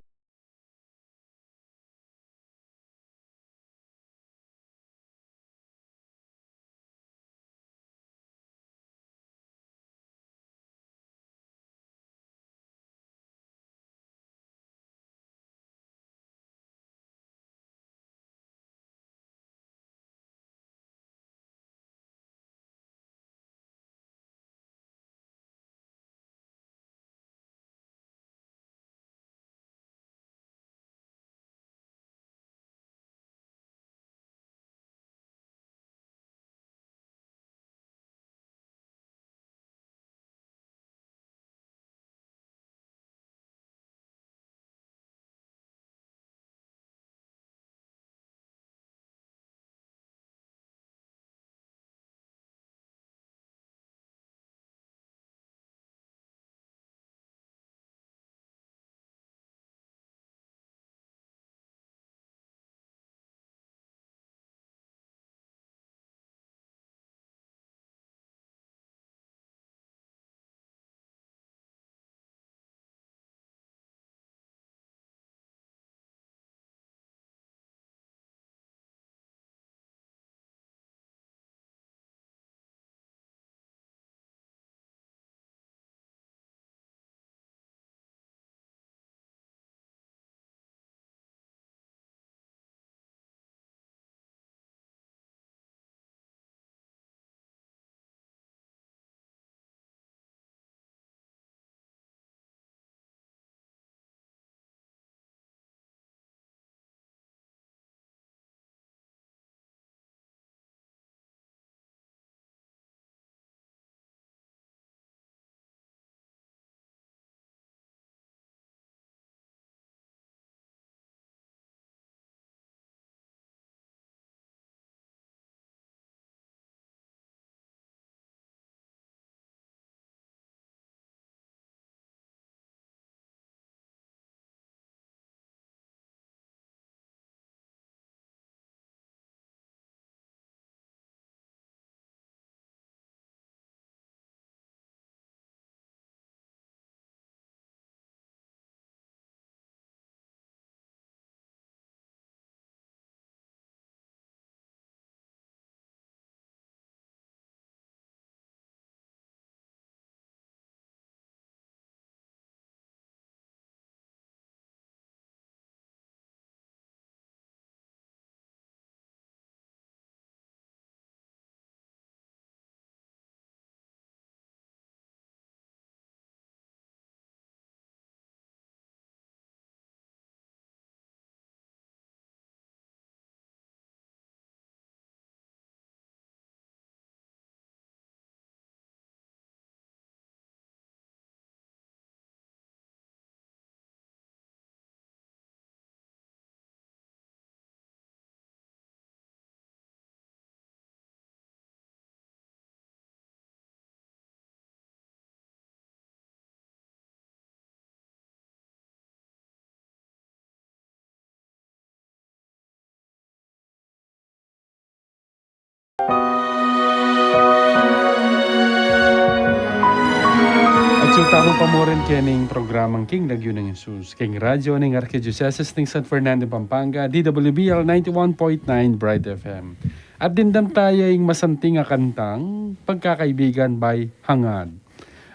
Tamu pa mu rin kening programang King Lagyu nang Jesus, king radyo ning Arkidiosesis ning San Fernando, Pampanga, D W B L ninety-one point nine Bright F M. At dimdam taya ing masanting a kantang Pagkakaibigan by Hangad.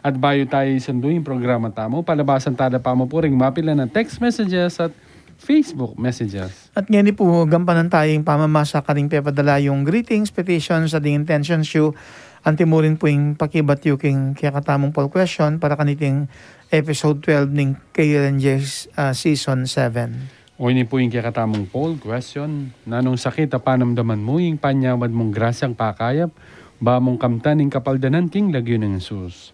At bayu taya isundu ing programa tamu, palabasan tala pa mu pu ring mapilan a text messages at Facebook messages. At ngeni pu, gampanan taya ing pamamasa karing pepadala yung greetings, petitions, at ding intentions yu. Anti mu rin pu ing pakibat yu king kekatamung poll question para kaniting episode twelve ning K L N J, ah, season seven. O ini pu ing kekatamung poll question: Nanung sakit a panamdaman mu ing panyawad mung grasyang pakayap, ba mung kamtan ing kapaldanan king lagyu nang Jesus?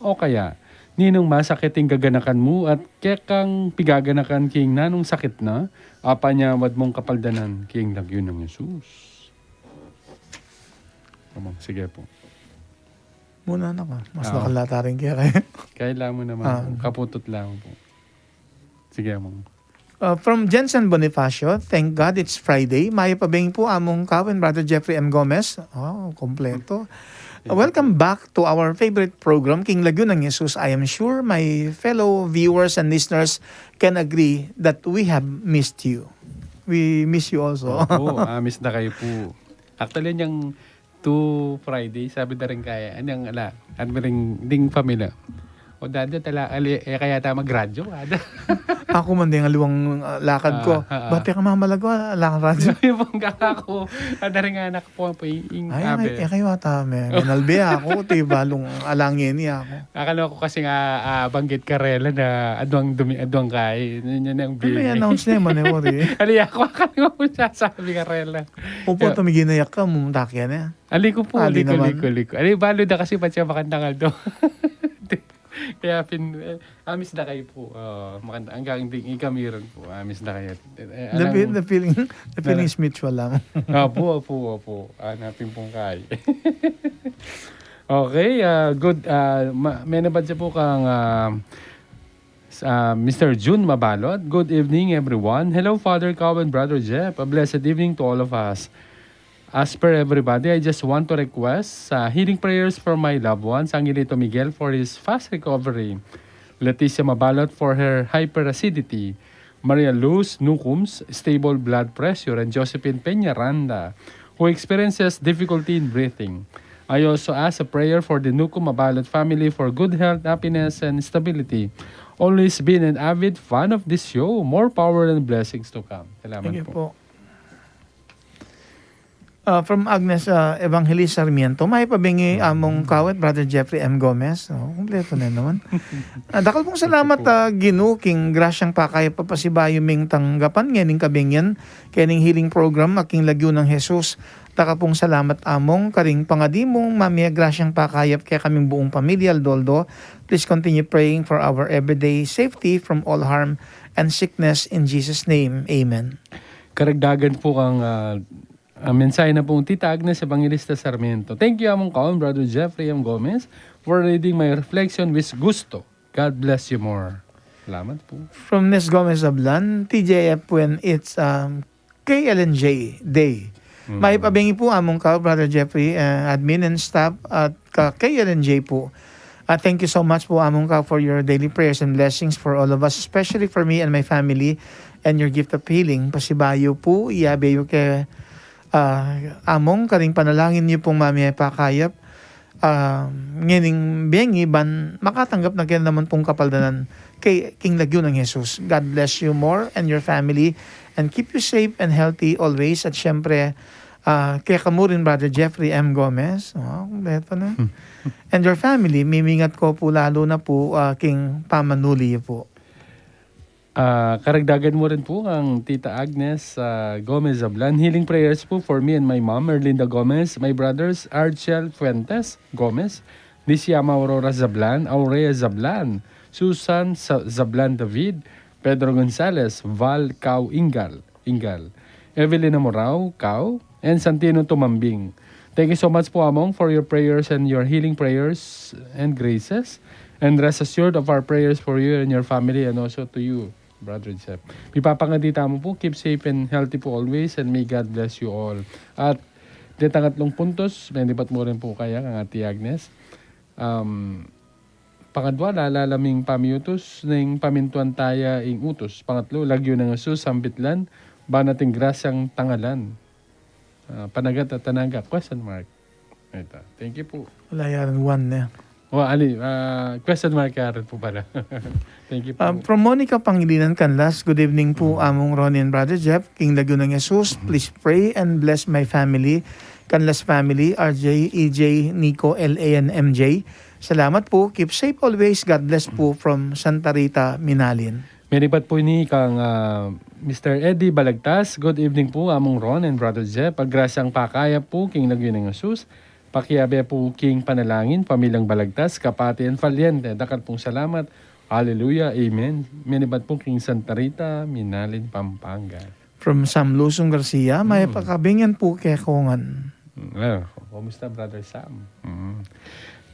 O kaya, ninung masakit ing gaganakan mu at kekang pigaganakan king nanung sakit na, a panyawad mung kapaldanan king lagyu nang Jesus? Amang, sige po. Muna na ka. Mas Ah. Nakala ta rin kaya kayo. Kailangan mo naman Ah. po. Kaputot lang po. Sige, amang. Uh, from Jensen Bonifacio, "Thank God it's Friday." Mayap a bengi pu, Among Kau and Brother Jeffrey M Gomez. Oh, kompleto. Uh, welcome back to our favorite program, King Lagyu nang Jesus. I am sure my fellow viewers and listeners can agree that we have missed you. We miss you also. Opo, ah, miss na kayo po. Actually, yung two Friday, sabi na rin kaya, anyang ala, at rin ding pamilya. O dada, tala, ali, eh, kaya ta magradyo, ada. Aku man din, aliwang, ah, lakad ko. Ah, ah, ah. Bati ka, Mama Lagwa, alang radyo. Yung pong ako, ada rin anak po, po, yung, yung Ay, abe. Ay, eh, kayo ata, may, may nalbi ako, ti balung alangin niya ako. Akala ko kasi nga, ah, banggit karela na adwang dumi-, adwang kay, yun, yun ang Ay, may bini. Announce na yun, man, eh, ori. Ali ako, akala ko sasabi karela. Upo, Yeah. Tumiginayak ka, mumuntak yan, eh. Ali ko po, Ah, ali di ko, naman. Ali ko, ali ko. Ali, balo na kasi ba't siya makandang aldo? Kaya pin-, eh, amis na kayo po. Ah, makanda-, hanggang di, ikamiran po, amis na kayo. Eh, eh, The alang feel-, the feeling, the feeling Nala- is mutual lang. Opo, opo, opo. Hanapin pong kayo. Okay, ah, good. Ah, ma-, may nabadya po kang, ah, s-, ah, Mister Jun Mabalot. "Good evening, everyone. Hello, Father Cow and Brother Jeff. A blessed evening to all of us. As per everybody, I just want to request, uh, healing prayers for my loved ones, Angelito Miguel, for his fast recovery, Leticia Mabalot for her hyperacidity, Maria Luz Nucum's stable blood pressure, and Josephine Peñaranda, who experiences difficulty in breathing. I also ask a prayer for the Nucum Mabalot family for good health, happiness, and stability. Always been an avid fan of this show. More power and blessings to come." Salamat Thank you po. Po. Ah, from Agnes, ah, Evangelist Sarmiento, "Mayap a bengi, Among Kau at Brother Jeffrey M Gomez." Oh, kumpleto na naman. Ah, dakal pong salamat, ah, Ginu, king grasyang pakayap a pasibayu ming tanggapan ngening kabengi, kening healing program, a King Lagyu nang Jesus. Dakal pong salamat, Among, karing pangadi mung mamie grasyang pakayap kekaming buung pamilya aldo-aldo. Please continue praying for our everyday safety from all harm and sickness in Jesus' name. Amen. Karagdagan po kang, ah, Ah, mensahe na pong Tita Agnes Evangelista Sarmiento. "Thank you, Among Kau, Brother Jeffrey M Gomez, for reading my reflection with gusto. God bless you more." Salamat po. From Nes Gomez Ablan, "T J F when it's, um, K L N J Day." Mm. "Mayap a bengi po, Among Kau, Brother Jeffrey, uh, admin and staff at ka K L N J po. Uh, thank you so much po, Among Kau, for your daily prayers and blessings for all of us, especially for me and my family, and your gift of healing." Pasibayu po, iabe yu ke ah, Among, karing panalangin yu pung mamie pakayap, ah, ngening bengi ban makatanggap na kanaman pung kapaldanan keng Lagyu nang Jesus. God bless you more and your family and keep you safe and healthy always. At syempre, ah, kekamu rin, Brother Jeffrey M Gomez. Oh, kumpleto na. And your family, mimingat ko po lalo na po, ah, king pamanuli yu po. Ah, karagdagan mu rin po kang Tita Agnes, ah, Gomez Zablan. Healing prayers po for me and my mom, Erlinda Gomez, my brothers, Archel Fuentes Gomez, Nisiama Aurora Zablan, Aurea Zablan, Susan Sa-, Zablan David, Pedro Gonzalez, Val Cao Ingal, Ingal, Evelyn Amorao Cao, and Santino Tumambing. Thank you so much po, Among, for your prayers and your healing prayers and graces. And rest assured of our prayers for you and your family and also to you, Brother Jeff. Mipapangadi tamu po, keep safe and healthy po always, and may God bless you all. At detang atlung puntos, may lipat mu rin po kaya kang Ate Agnes. Um, Pangadwa, lalalam ing pamiutus, neng pamintuan taya ing utus. Pangatlu, lagyu nang Jesus, sambit lan, banat ing grasyang tangalan. Ah, panagat at tanaga, question mark. Ito. Thank you po. Wala yan, one na. Wa, ali, ah, question mark ya rin po pala. Thank you po. Um, from Monica Pangilinan Canlas, good evening po, Among Ronnie and Brother Jeff. King Laguna Jesus, please pray and bless my family. Canlas family, R J, E J, Nico, L A, and M J. Salamat po. Keep safe always. God bless po from Santa Rita, Minalin. Meribat po ini kang, ah, Mister Eddie Balagtas. Good evening po, Among Ron and Brother Jeff. Paggrasyang pakayap po, King Laguna Jesus. Pakiabe po king panalangin, pamilyang Balagtas, kapati and Valiente. Dakal pong salamat. Hallelujah. Amen. Menibat po king Santa Rita, Minalin, Pampanga. From Sam Luzon Garcia, may pakabingan po kaya kongan. Mm, ah, kumusta, Brother Sam? Mm.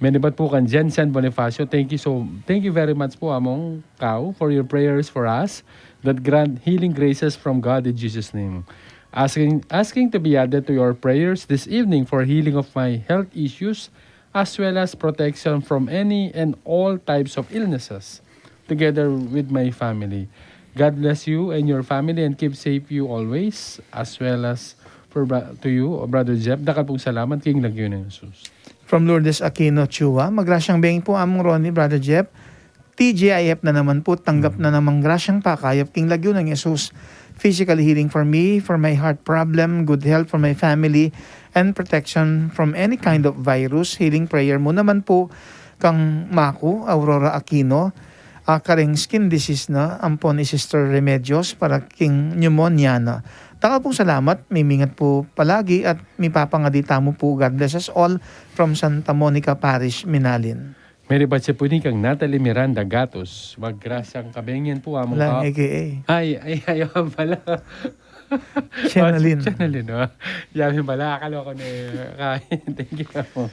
Menibat po kang Jensen Bonifacio. Thank you so, thank you very much po, Among Kao, for your prayers for us that grant healing graces from God in Jesus' name. Asking, asking to be added to your prayers this evening for healing of my health issues as well as protection from any and all types of illnesses, together with my family. God bless you and your family and keep safe you always, as well as for bra-, to you, Brother Jeff. Dakal pong salamat, King Laguna Jesus. From Lourdes Aquino Chua, magrasyang bengi po, Among Ronnie, Brother Jeff. T G I F na naman po, tanggap na namang grasyang pakayap, King Laguna Jesus. Physical healing for me, for my heart problem, good health for my family, and protection from any kind of virus. Healing prayer mu naman po kang maku, Aurora Aquino, ah, kareng skin disease na, ampon i Sister Remedios para king pneumonia na. Dakal pong salamat, mimingat po palagi at mipapangadi tamu po. God bless us all from Santa Monica Parish, Minalin. Meribat ya po ini kang Natalie Miranda Gatos. Magrasyang kabengyan po, Among Kao. Lang A K A. Ay, ay, ayaw pala. Channeline. Oh, Channeline, oh. Yamin pala, akala ko na, eh, kain. Thank you, Among.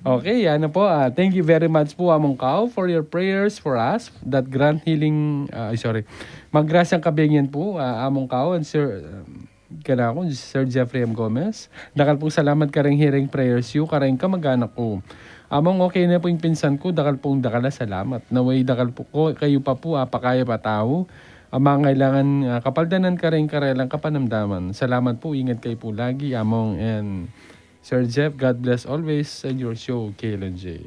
Okay, ano po, ah, thank you very much po, Among Kao, for your prayers for us that grant healing, ah, ay, sorry. Magrasyang kabengyan po, ah, Among Kao and Sir, um, Kanaku, Sir Jeffrey M Gomez. Dakal pong salamat kareng hearing prayers yu, kareng kamag-anak ku. Among, okay na po ing pinsan ku, dakal pong dakal a salamat. Naway dakal po ko, kayu pa po, apakayap a tau a mangailangan, ah, kapaldanan kareng karelang kapanamdaman. Salamat po, ingat kayu po lagi, Among and Sir Jeff. God bless always and your show, K L N J.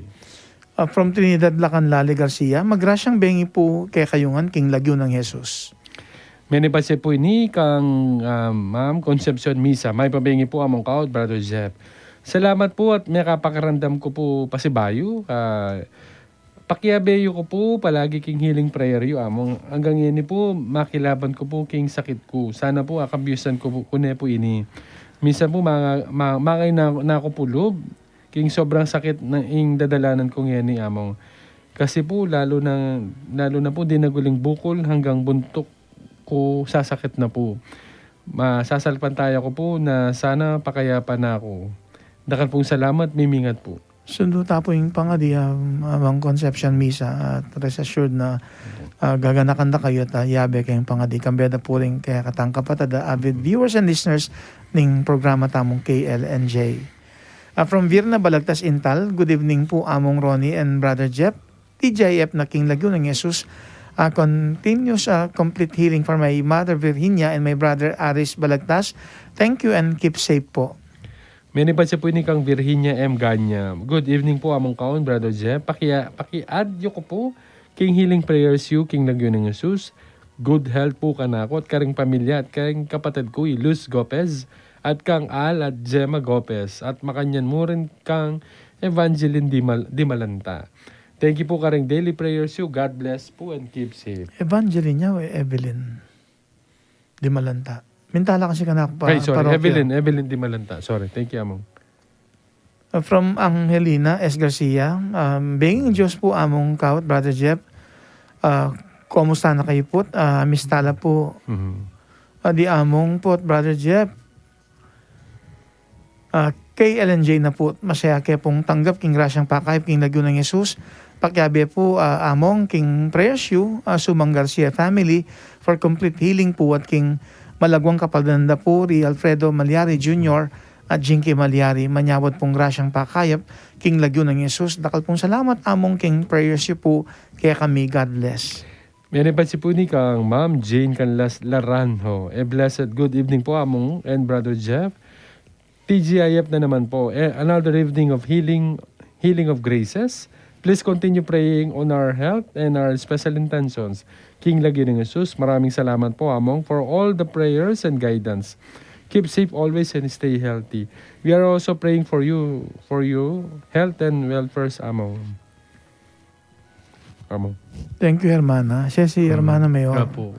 Ah, from Trinidad, Lacan, Lali Garcia, magrasyang bengi po kekayu ngan, King Lagyu nang Jesus. Menibat ya po ini kang, ah, Ma'am Concepcion Misa. Mayap a bengi po, Among Kao at Brother Jeff. Salamat po at mekapakiramdam ku po pasibayu. Ah, pakiabe yu ku po palagi king healing prayer yu, Among. Anggang ini po, makilaban ku po king sakit ku. Sana po, akabyusan ku po, ku ne po ini. Minsan po, manga-, ma-, mangay na, na ku po lub, king sobrang sakit na ing dadalanan ku ngeni, Among. Kasi po, lalo na, lalo na po, dinaguling bukol hanggang buntuk ku sasakit na po. Masasalpantaya ku po na sana pakayapan na ku. Dakal pong salamat, mimingat po. Sundu ta po ing pangadi, um, Among Concepcion Misa, at rest assured na, ah, gaganakan da kayu at, ah, yabe keng pangadi. Kambe da po rin kekatang kapatad, ah, avid viewers and listeners ning programa tamung K L N J. Ah, from Virna Balagtas Intal, good evening po, Among Ronnie and Brother Jeff. T G I F na King Lagyu nang Jesus. Ah, continuous, ah, complete healing for my mother Virginia and my brother Aris Balagtas. Thank you and keep safe po. Menibat ya po ini kang Virginia M Ganya. Good evening po, Among Kao and Brother Jeff. Pakia-, paki-add yu ku po king healing prayers yu, King Lagyu nang Jesus. Good health po kanaku at kareng pamilya at kareng kapatad ku, i Luz Gopez, at kang Al at Gemma Gopez, at makanyan mu rin kang Evangeline Dimal-, Dimalanta. Thank you po kareng daily prayers yu. God bless po and keep safe. Evangeline ya o Evelyn Dimalanta? Minta la kasi kanaku pa, ay, sorry, parokya. Evelyn, Evelyn Dimalanta. Sorry. Thank you, Among. Uh, from Angelina S Garcia, um, benging Diyos po, Among Kao at Brother Jeff. Uh, kumusta na kayu po? Uh, amistala po. Mhm. Uh, di Among po at Brother Jeff. Uh, K L N J na po, masaya ke pong tanggap king grasyang pakayap king Lagyu nang Jesus. Pakiabe po, uh, Among, king prayers yu, uh, Sumang Garcia family for complete healing po at king malagwang kapaldanan da po ri Alfredo Malyari Junior at Jinky Malyari, manyawad pung grasyang pakayap king lagyu nang Jesus. Dakal pung salamat, Among, king prayers yu pu kekami. God bless. Menibat si pu ini kang Ma'am Jane Canlas Laranjo. A blessed good evening po, Among and Brother Jeff. T G I F na naman po. Eh, another evening of healing, healing of graces. Please continue praying on our health and our special intentions. King lagyu nang Jesus, maraming salamat po, Among, for all the prayers and guidance. Keep safe always and stay healthy. We are also praying for you, for you health and welfare, Among. Among. Thank you, hermana. Siya si Hermana Mayor. Apo.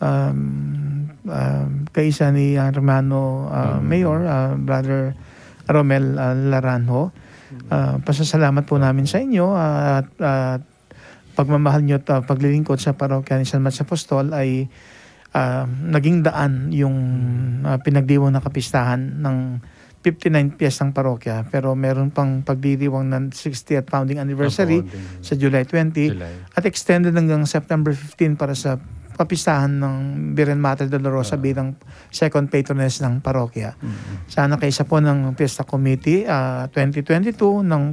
Um, um, kaisa ni, ah, Hermano, ah, Mayor, ah, Brother Romel, ah, Laranjo. Ah, pasasalamat po namin sa inyo, ah, at, at pagmamahal nyo at, ah, paglilingkod sa parokya ni San Matias Apostol ay, ah, naging daan yung, ah, pinagdiwang na kapistahan ng fifty-nine piyestang parokya, pero meron pang pagdiriwang ng sixtieth founding anniversary sa July twenty at extended hanggang September fifteen para sa papistahan ng Birhen Mater Dolorosa bilang second patroness ng parokya. Sana kaisa po ng Fiesta Committee, ah, twenty twenty-two ng,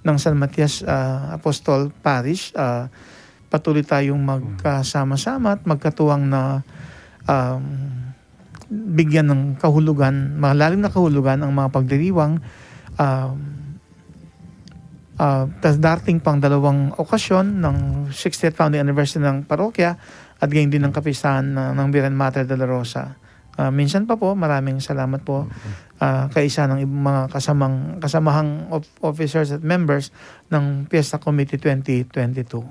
ng San Matias, ah, Apostol Parish, ah, patuloy tayong magkasama-sama at magkatuwang na, um, bigyan ng kahulugan, malalim na kahulugan ang mga pagdiriwang, um, ah, tas darating pang dalawang okasyon ng sixtieth founding anniversary ng parokya at gayon din ng kapistahan na, ng Birhen Mater Dolorosa. Ah, minsan pa po, maraming salamat po, ah, kaisa ng ib-, mga kasamang, kasamahang of-, officers at members ng Fiesta Committee twenty twenty-two.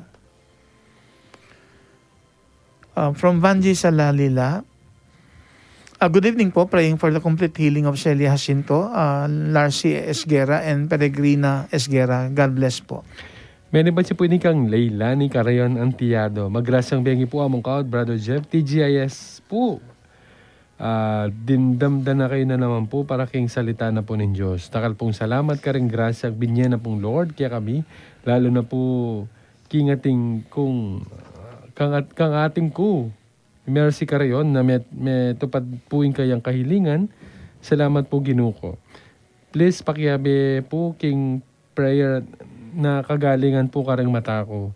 Ah, from Vanji Salalila. Ah, good evening po. Praying for the complete healing of Celia Jacinto, ah, Larcy Esguerra, and Peregrina Esguerra. God bless po. Menibat si pu ini kang Leilani Carayon Antiado. Magrasyang bengi pu, Among Kaot, Brother Jeff, T G I S pu. Ah, dimdam da na kayu na naman pu para king salita na pu ning Dios. Dakal pung salamat karing grasyang binie na pung Lord kekami, lalu na pu king ating kung, kang at-, kang ating ku, Mercy Carayon na met-, metupad pu ing kayang kahilingan. Salamat pu, Ginu ku. Please pakiabe pu king prayer na kagalingan pu karing mata ku.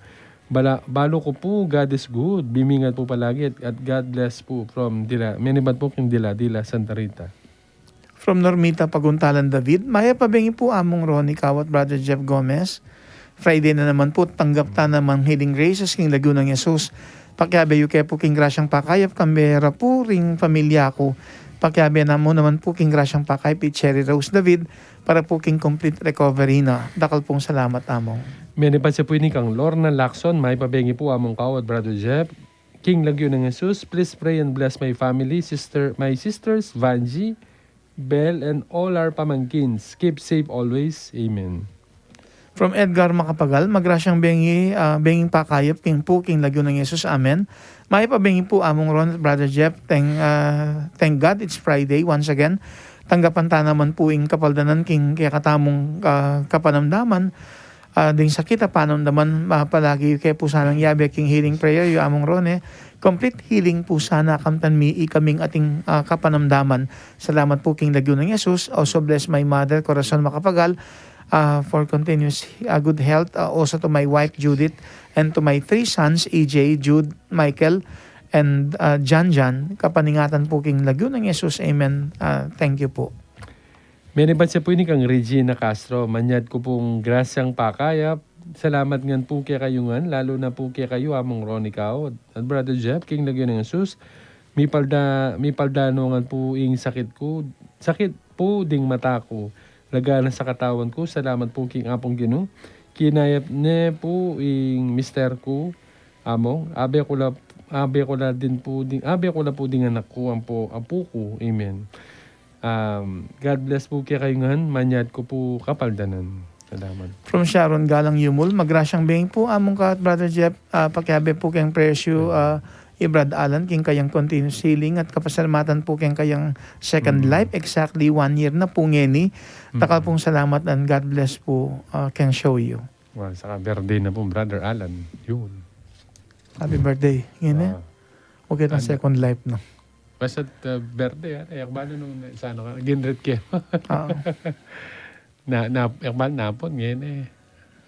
Bala-, balu ku pu, God is good. Bimingat pu palagi at, at God bless pu from Dila. Menibat pu king Dila, Dila, Santa Rita. From Normita Paguntalan David, mayap a bengi pu, Among Ronnie Kawat, Brother Jeff Gomez. Friday na naman pu, tanggap ta naman healing graces king lagyu nang Jesus. Pakiabe yu ke pu king grasyang pakayap, kambe ra pu ring pamilya ku. Pakiabe na mu naman pu king grasyang pakayap i Cherry Rose David, para pu king complete recovery na. Dakal pung salamat, Among. Menibat ya pu ini kang Lorna Lacson, mayap a bengi pu, Among Kawat, Brother Jeff. King lagyu nang Jesus, please pray and bless my family, sister, my sisters, Vanji, Bel, and all our pamangkins. Keep safe always. Amen. From Edgar Macapagal, magrasyang bengi, ah, benging pakayap king pu king lagyu nang Jesus. Amen. Mayap a bengi pu, Among Ron at Brother Jeff. Thank, ah, thank God it's Friday once again. Tanggapan ta naman pu ing kapaldanan king kekatamung, ah, kapanamdaman. Ah, ding sakit a panamdaman, ah, palagi yu ke pu sanang yabe king healing prayer yu, Among Ron, e. Complete healing pu sana kamtan mi ikaming ating, ah, kapanamdaman. Salamat pu king lagyu nang Jesus. Also bless my mother, Corazon Macapagal, ah, for continuous, ah, good health. Ah, also to my wife, Judith, and to my three sons, E J, Jude, Michael, and, ah, Jan Jan. Kapaningatan pu king lagyu nang Jesus. Amen. Ah, thank you pu. Menibat ya pu ini kang Regina Castro, manyad ku pung grasyang pakayap. Salamat ngan pu kekayu ngan, lalu na pu kekayu, Among Ronnie Kao at Brother Jeff, king lagyu nang Jesus. Mipalda-, mipaldanu ngan pu ing sakit ku, sakit pu ding mata ku. Laga na sa katawan ku, salamat pu king Apung Ginu. Kinayap ne pu ing mister ku, Among, abe ku la, abe ku la din pu ding, abe ku la pu ding anak ku, ampo, apu ku. Amen. Um, God bless pu kekayu ngan, manyad ku pu kapaldanan. Salamat. From Sharon Galang Yumul, magrasyang bengi pu, Among Kaot, Brother Jeff, ah, pakiabe pu keng prayers yu, ah, i Brad Alan, king kayang continuous healing at kapasalamatan pu keng kayang second life, exactly one year na pu ngeni. Dakal pung salamat and God bless pu, ah, keng show yu. Wa, saka birthday na pu, Brother Alan. Yun. Happy birthday. Ngeni. Ah. Okay, ang second life na. Basta, ah, berde, ah, e ku balu nung sana ka, ginrit ke. Oo. Na, na, e ku balu napun, ngeni.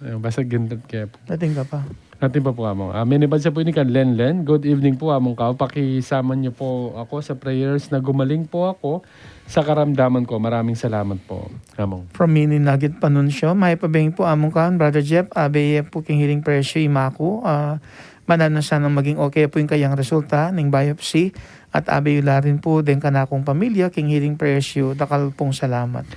Ah, basta ginrit ke pu. Atin ka pa. Atin pa pu, Among. Ah, menibad sa pu ini kang Lenlen. Good evening pu, Among Kao. Pakisama niyo po ako sa prayers na gumaling po ako sa karamdaman ko. Maraming salamat po, Among. From Mini Nugget Panunsyo, mayap a bengi pu, Among Kao, Brother Jeff, abe ye pu king healing prayers yu i ama ku, ah, mananu sana maging okay pu ing kayang resulta ning biopsy, at abe yu la rin pu deng kanakung pamilya king healing prayers yu. Dakal pung salamat.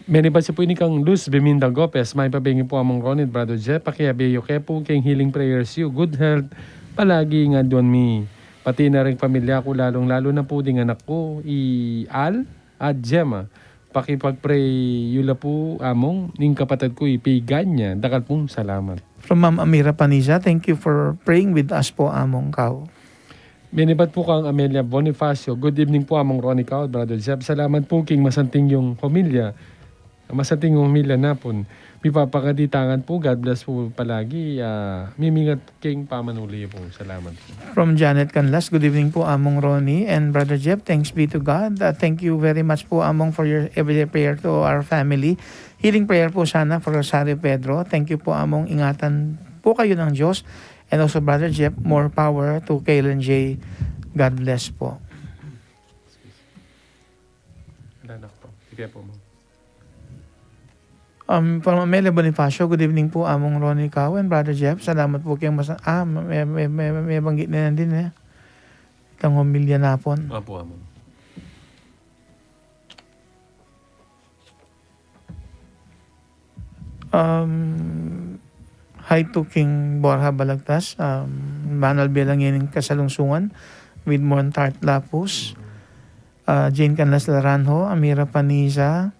Menibad sa pu ini kang Luz Beminda Gopez, mayap a bengi pu, Among Ronnie, Brother Jeff, pakiabe yu ke pu king healing prayers yu. Good health palagi ing aduan mi. Pati na ring pamilya ku, lalung-lalu na pu ding anak ku, i Al at Gemma. Pakipag-pray yu la pu, Among, ning kapatad ku, i Piganya. Dakal pung salamat. From Ma'am Amira Paniza, thank you for praying with us po, Among Kao. Menibad pu kang Amelia Bonifacio, good evening pu, Among Ronnie Kao, Brother Jeff. Salamat pu king masanting yung homilya. Masanting yung homilya napun. Mipapangadi tangan pu, God bless pu palagi. Ah, mimingat king pamanuli pu. Salamat pu. From Janet Canlas, good evening po, Among Ronnie and Brother Jeff. Thanks be to God. Uh, thank you very much po, Among, for your everyday prayer to our family. Healing prayer po sana for Rosario Pedro. Thank you po, Among. Ingatan po kayo ng Diyos. And also, Brother Jeff, more power to Kaylan J. God bless po. Wala na po. Sige po, Among. Um, from Amelia Bonifacio, good evening po, Among Ronnie Kao and Brother Jeff. Salamat po kayong masa-, ah, may, may, may, may banggit na yan din, eh. Itang homilya napun. Opo, Among. Um, hi to King Borja Balagtas, um, banal bilang yan ing kasalungsungan with Mon Tart Lapus. Ah, Jane Canlas Laranjo, Amira Paniza,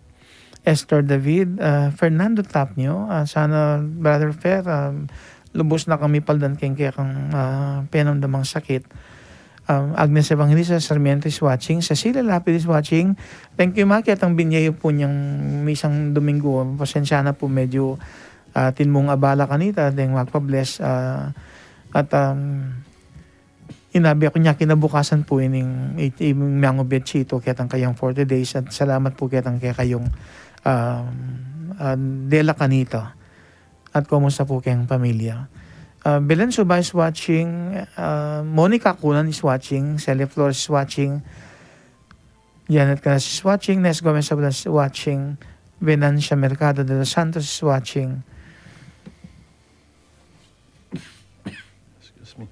Esther David, ah, Fernando Tapnio, ah, sana, Brother Fer, ah, lubus na kami paldan keng kekang, ah, penamdamang sakit. Um, Agnes Evangelista Sarmiento is watching. Cecilia Lapid is watching. Thank you, ma, ketang binie yu pu inyang misang Domingo. Pasensya na pu, medyo, ah, atin mung abala kanita, deng magpa-bless, ah, at, um, inabe ku nya kinabukasan pu ining, i-, i-, mangubet situ ketang kayang forty days, at salamat pu ketang kekayung, um, ah, dela kanita. At kumusta pu keng pamilya? Ah, Belen Suba is watching, ah, Monica Cunan is watching, Celia Flores is watching, Janet Canas is watching, Nes Gomez Sablas is watching, Venancia Mercado de los Santos is watching. Excuse me.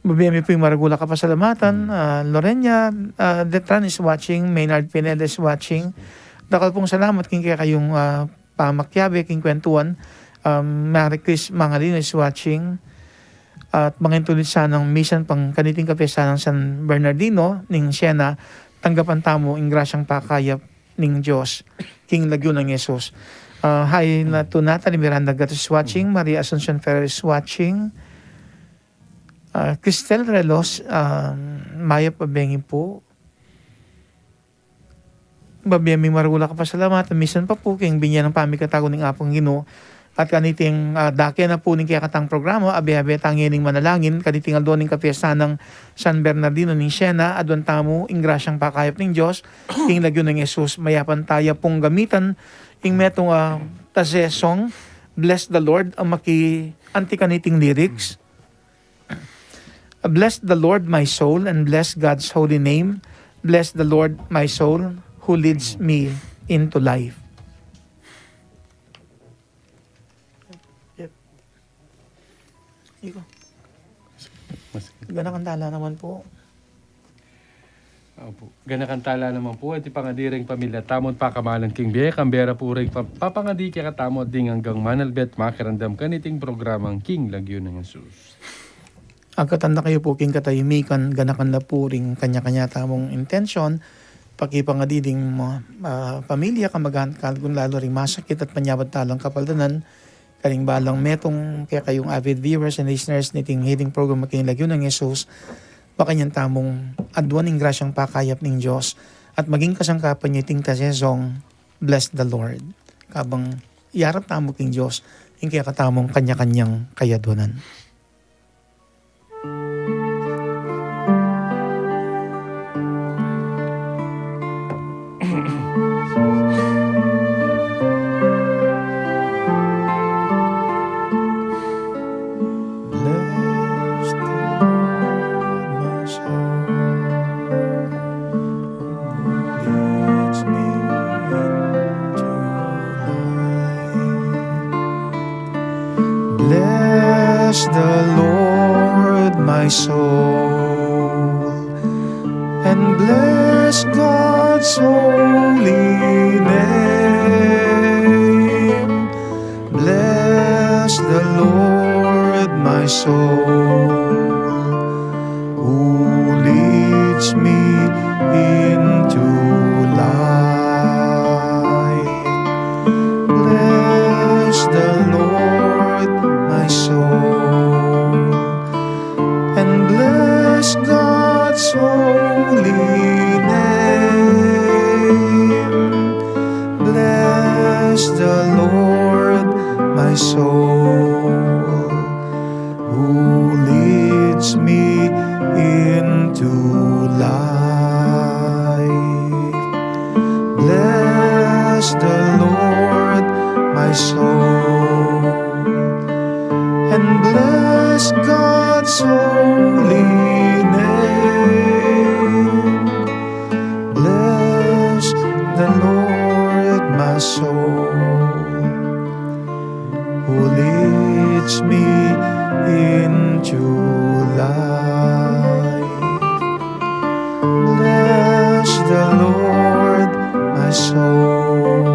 Babie mi pu ing maragul a kapasalamatan, ah, Lorena, ah, Detran is watching, Maynard Pineda is watching. Dakal pung salamat king kekayung, ah, pamakiabe king kwentuan. Um, Mary Chris Mangalino is watching. At mangintulit sanang misan pang kaniting kapiestan nang San Bernardino ning Siena, tanggapan tamu ing grasyang pakayap ning Dios king lagyu nang Jesus. Ah, hi na to Natalie Miranda Gatos is watching, Maria Asuncion Ferrer is watching. Ah, Cristel Relos, ah, mayap a bengi pu. Babie ming maragul a kapasalamatan, misan pa pu king binie nang pamikatago ning Apung Ginu, at kaniting, ah, dake na pu ning kekatang programa, abe-abe ta ngening manalangin, kaniting aldo ning kapiestan nang San Bernardino ning Siena, aduan tamu ing grasyang pakayap ning Dios, king lagyu nang Jesus, mayapan taya pung gamitan ing metung a taze song, Bless the Lord, a makianti kaniting lyrics. Bless the Lord, my soul, and bless God's holy name. Bless the Lord, my soul, who leads me into life. Yep. Iko. Mas- Ganakan tala naman po. Opo. Ganakan tala naman po, at ipangadi ring pamilya tamu at pakamalan king bie, kambera pu ring pa-, papangadi kekatamu at ding anggang manalbe at makiramdam kaniting programang King Lagyu nang Jesus. Agkatan da kayu pu king katayumikan, ganakan da pu ring kanya-kanya tamung intensyon, pakipangadi ding ma-, ah, pamilya, kamag-anak, kalagun lalo ring masakit at manyabad talang kapaldanan, karing balang metung kekayung avid viewers and listeners niting healing program a King Lagyu nang Jesus, makanyan tamung aduan ing grasyang pakayap ning Dios, at maging kasangkapan yu iting taze song, Bless the Lord. Kabang iyarap tamu king Dios ing kekatamung kanya-kanyang kayaduanan. the Lord, my soul, and bless God's holy name. Bless the Lord, my soul, who leads me into life. Bless the Lord, my soul, and bless God's holy name. Bless the Lord, my soul, who leads me into life. Bless the Lord, my soul, and bless God's holy name. Bless the Lord, my soul, who leads me into life. Bless the Lord, my soul,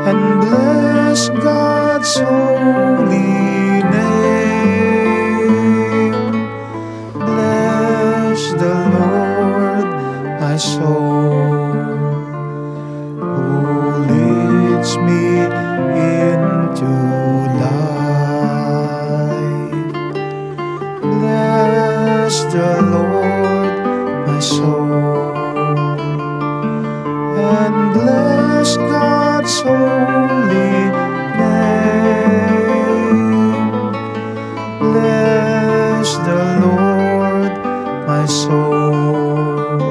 and bless God's holy name. Bless the Lord, my soul, who leads me into life. Bless the Lord, my soul, and bless God's holy name. Bless the Lord, my soul,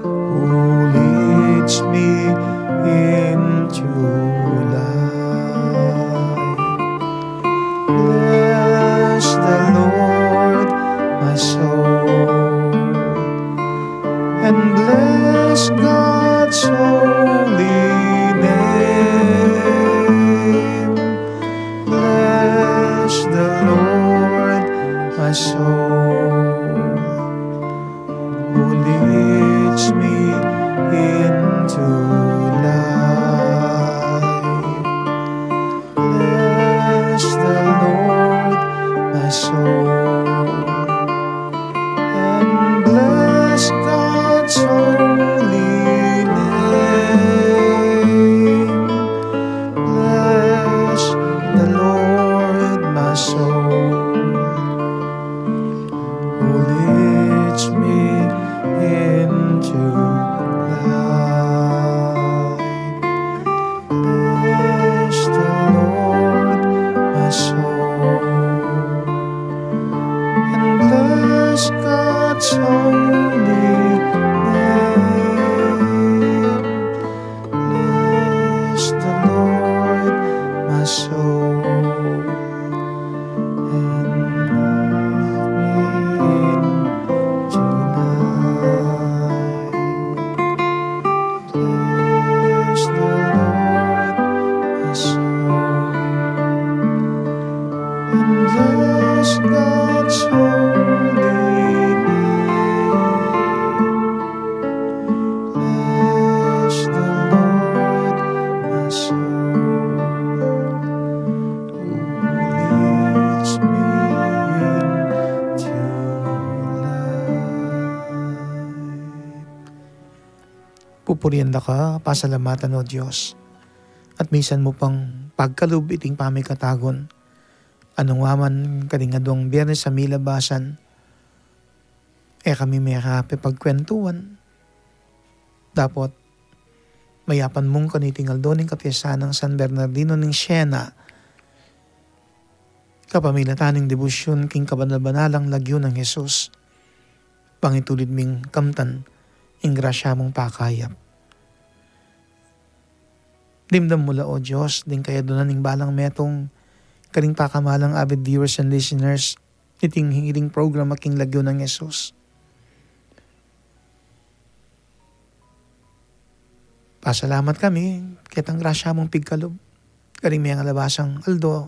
who leads me into life. Bless the Lord, my soul, and bless God's holy name. Bless the Lord, my soul, who leads me into life. Bless the Lord, my soul, and bless God's holy name. Bless the Lord, my soul, who leads me into life. Bless the Lord, my soul, and bless God's holy name. Bless the Lord, my soul, and lead me into life. Bless the Lord, my soul, and bless God's holy name. Bless the Lord, my soul, who leads me into life. Pupurian da ka, pasalamatan, O Dios, at misan mu pang pagkalub iting pamikatagun. Nung wa man karing aduang Biernes a milabasan, e kami mekapagkwentuan. Dapot mayapan mung kaniting aldo ning kapiestan nang San Bernardino ning Siena, kapamilatan ning debosyun king kabanal-banalang lagyu nang Jesus, pangitulid ming kamtan ing grasya mung pakayap. Dimdam mu la, O Dios, ding kayadunan ning balang metung karing pakamalang avid viewers and listeners niting hiling programa king lagyu nang Jesus. Pasalamat kami ketang grasya mung pigkalub karing mengalabasang aldo.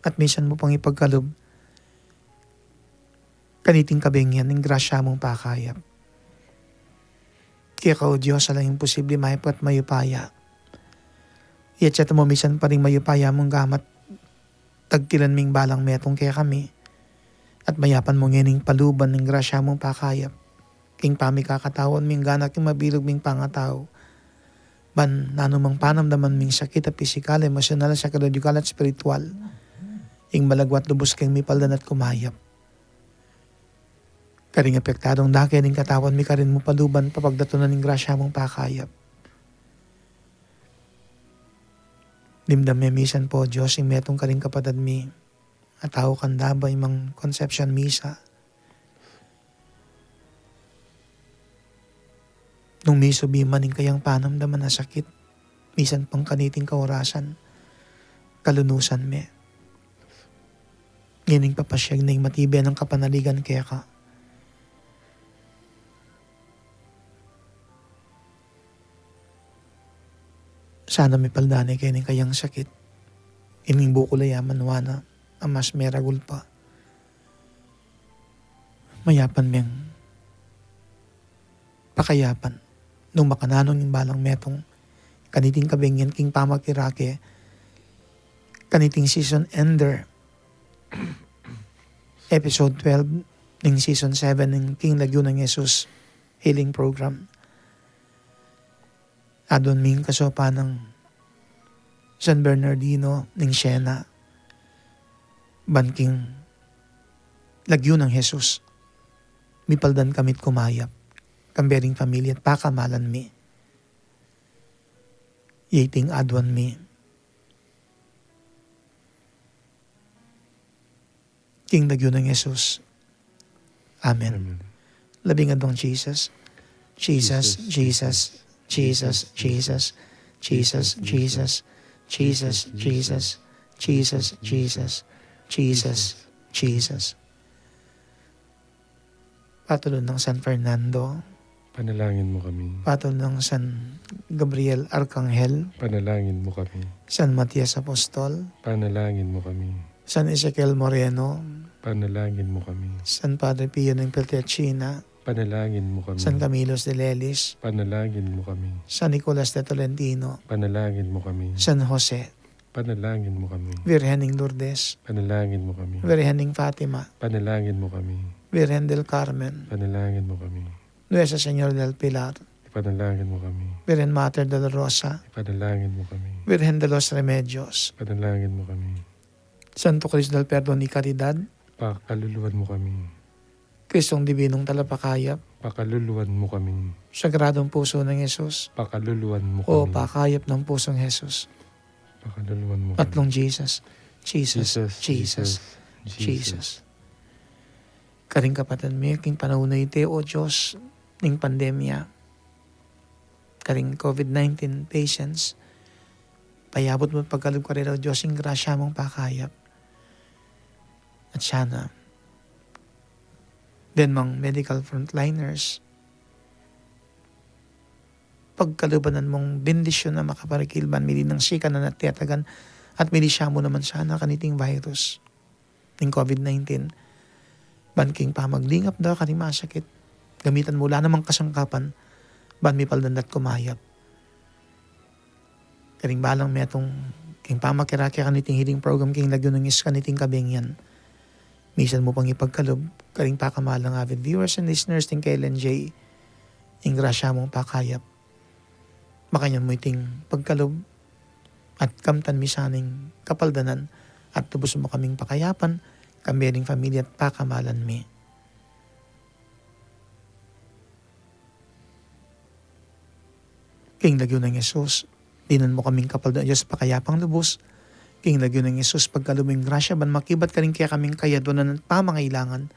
at misan mu pang ipagkalub kaniting kabengian ning grasya mung pakayap. Keka, O Dios, alang imposible, mayap at mayupaya. Iyatsat mu misan pa ring mayupaya mung gamat tagkilan ming balang metung kekami, at mayapan mu ngening paluban ning grasya mung pakayap king pamikakatawan ming gana king mabilug ming pangatau, ban nanumang panamdaman ming sakit a pisikal, emosyonal, psychological, at spiritual, ing malagwa at lubus keng mipaldan at kumayap. Karing apektadung dake ning katawan mi, karin mu paluban, papagdatunan ning grasya mung pakayap. Dimdam me misan pu, O Dios, ing metung karing kapatad mi a tau kang Davao, i Mang Concepcion Misa. Nung misubi man ing kayang panamdaman a sakit, misan pang kaniting kaurasan, kalunusan me. Ngening papasyag neng matibe nang kapanaligan keka. Sana mipaldan ne keni ing kayang sakit. Ining bukul a yaman, wa na a mas meragul pa. Mayapan meng pakayapan nung makananu ing balang metung kaniting kabengian king pamakirake kaniting season ender, episode twelve ning season seven ning King Lagyu nang Jesus Healing Program. Aduan mi ing kasopan nang San Bernardino ning Siena, ban king Lagyu nang Jesus mipaldan kami't kumayap, kambe ring pamilya at pakamalan mi. Iya iting aduan mi king Lagyu nang Jesus. Amen. Amen. Labing adwang Jesus. Jesus, Jesus, Jesus, Jesus, Jesus, Jesus, Jesus, Jesus, Jesus, Jesus, Jesus, Jesus. Patulun nang San Fernando. Panalangin mu kami. Patulun nang San Gabriel Arkanghel. Panalangin mu kami. San Matias Apostol. Panalangin mu kami. San Ezekiel Moreno. Panalangin mu kami. San Padre Pio ng Pietrelcina. Panalangin mu kami. San Camilo de Lelis. Panalangin mu kami. San Nicolas de Tolentino. Panalangin mu kami. San Jose. Panalangin mu kami. Virgen ng Lourdes. Panalangin mu kami. Virgen ng Fatima. Panalangin mu kami. Virgen del Carmen. Panalangin mu kami. Nuestra Señora del Pilar. Ipanalangin mu kami. Virgen Mater de la Rosa. Ipanalangin mu kami. Virgen de los Remedios. Ipanalangin mu kami. Santo Cristo del Perdon y Caridad. Pakaluluan mu kami. Kristong Dibinong Talapakayap. Pakaluluan mu kami. Sagradong Puso ng Jesus. Pakaluluan mu kami. O pakayap ng pusong Jesus. Pakaluluan mu kami. Tatlong Jesus. Jesus, Jesus, Jesus, Jesus, Jesus. Jesus. Karing kapatad mi, king panaun a iti, O Dios, ning pandemya, karing COVID nineteen patients, payabut mu pagkalub karela, O Dios, ing grasya mung pakayap. At sana, den mang medical frontliners, pagkalubanan mung bendisyun a makaparikil ban mili nang sikanan at tetagan, at mili siya mu naman sana kaniting virus ning COVID nineteen. Ban king pamaglingap da karing masakit, gamitan mu la namang kasangkapan ban mipaldan da't kumayap. Karing balang metung king pamakirake kaniting healing program king Lagyu nang Jesus kaniting kabengian. Misan mu pang ipagkalub karing pakamalang avid viewers and listeners ning K L N J, ing grasya mung pakayap. Makanyan mu iting pagkalub at kamtan mi sana ing kapaldanan at lubus mu kaming pakayapan, kambe ring pamilya at pakamalan mi. King Lagyu nang Jesus, dinan mu kaming kapaldanan, Dios, pakayapang lubus. King Lagyu nang Jesus, pagkalub mu ing grasya ban makibat karing kekaming kayadwanan at pamangailangan.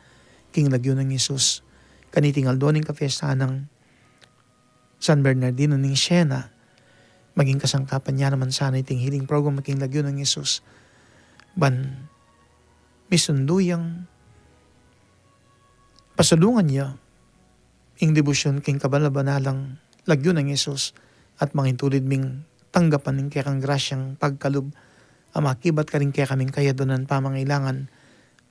King Lagyu nang Jesus, kaniting aldo ning kapiestan nang San Bernardino ning Siena, maging kasangkapan ya naman sana iting healing program king Lagyu nang Jesus. Ban misundu yang pasulungan ya ing debosyun king kabanal-banalang Lagyu nang Jesus, at mangintulid ming tanggapan ing kekang grasyang pagkalub a makibat karing kekaming kayadwanan pamangailangan,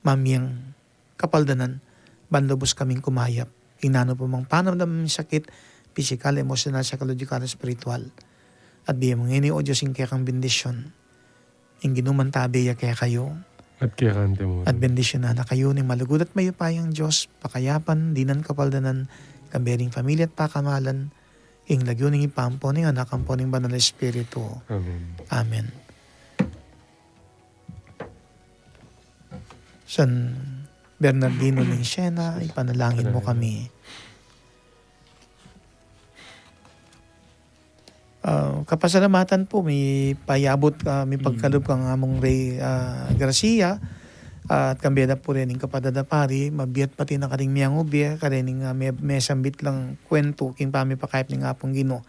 mamiang kapaldanan, ban lubus kaming kumayap king nanu pa mang panamdam ning sakit, pisikal, emosyonal, psikologikal, espiritual. At bie mu ngeni, O Dios, ing kekang bendisyon. Ing Ginu mantabe ya kekayu. At keka naman. At bendisyunan na kayu ning malugud at mayupayang Dios, pakayapan, dinan, kapaldanan, kambe ning pamilya at pakamalan, ing lagyu ning Ibpa, ampo ning Anak, ampo ning Banal a Espiritu. Amen. Amen. San Bernardino ning Siena, ipanalangin mu kami. Ah, kapasalamatan pu, mi payabut, ah, mi pagkalub kang Among Rey, ah, Garcia, at kambe da pu rin ing kapatad a pari, mabiat pati na karing miangubie, karening, ah, me-, mesambit lang kuwentu king pamipakayap ning Apung Ginu.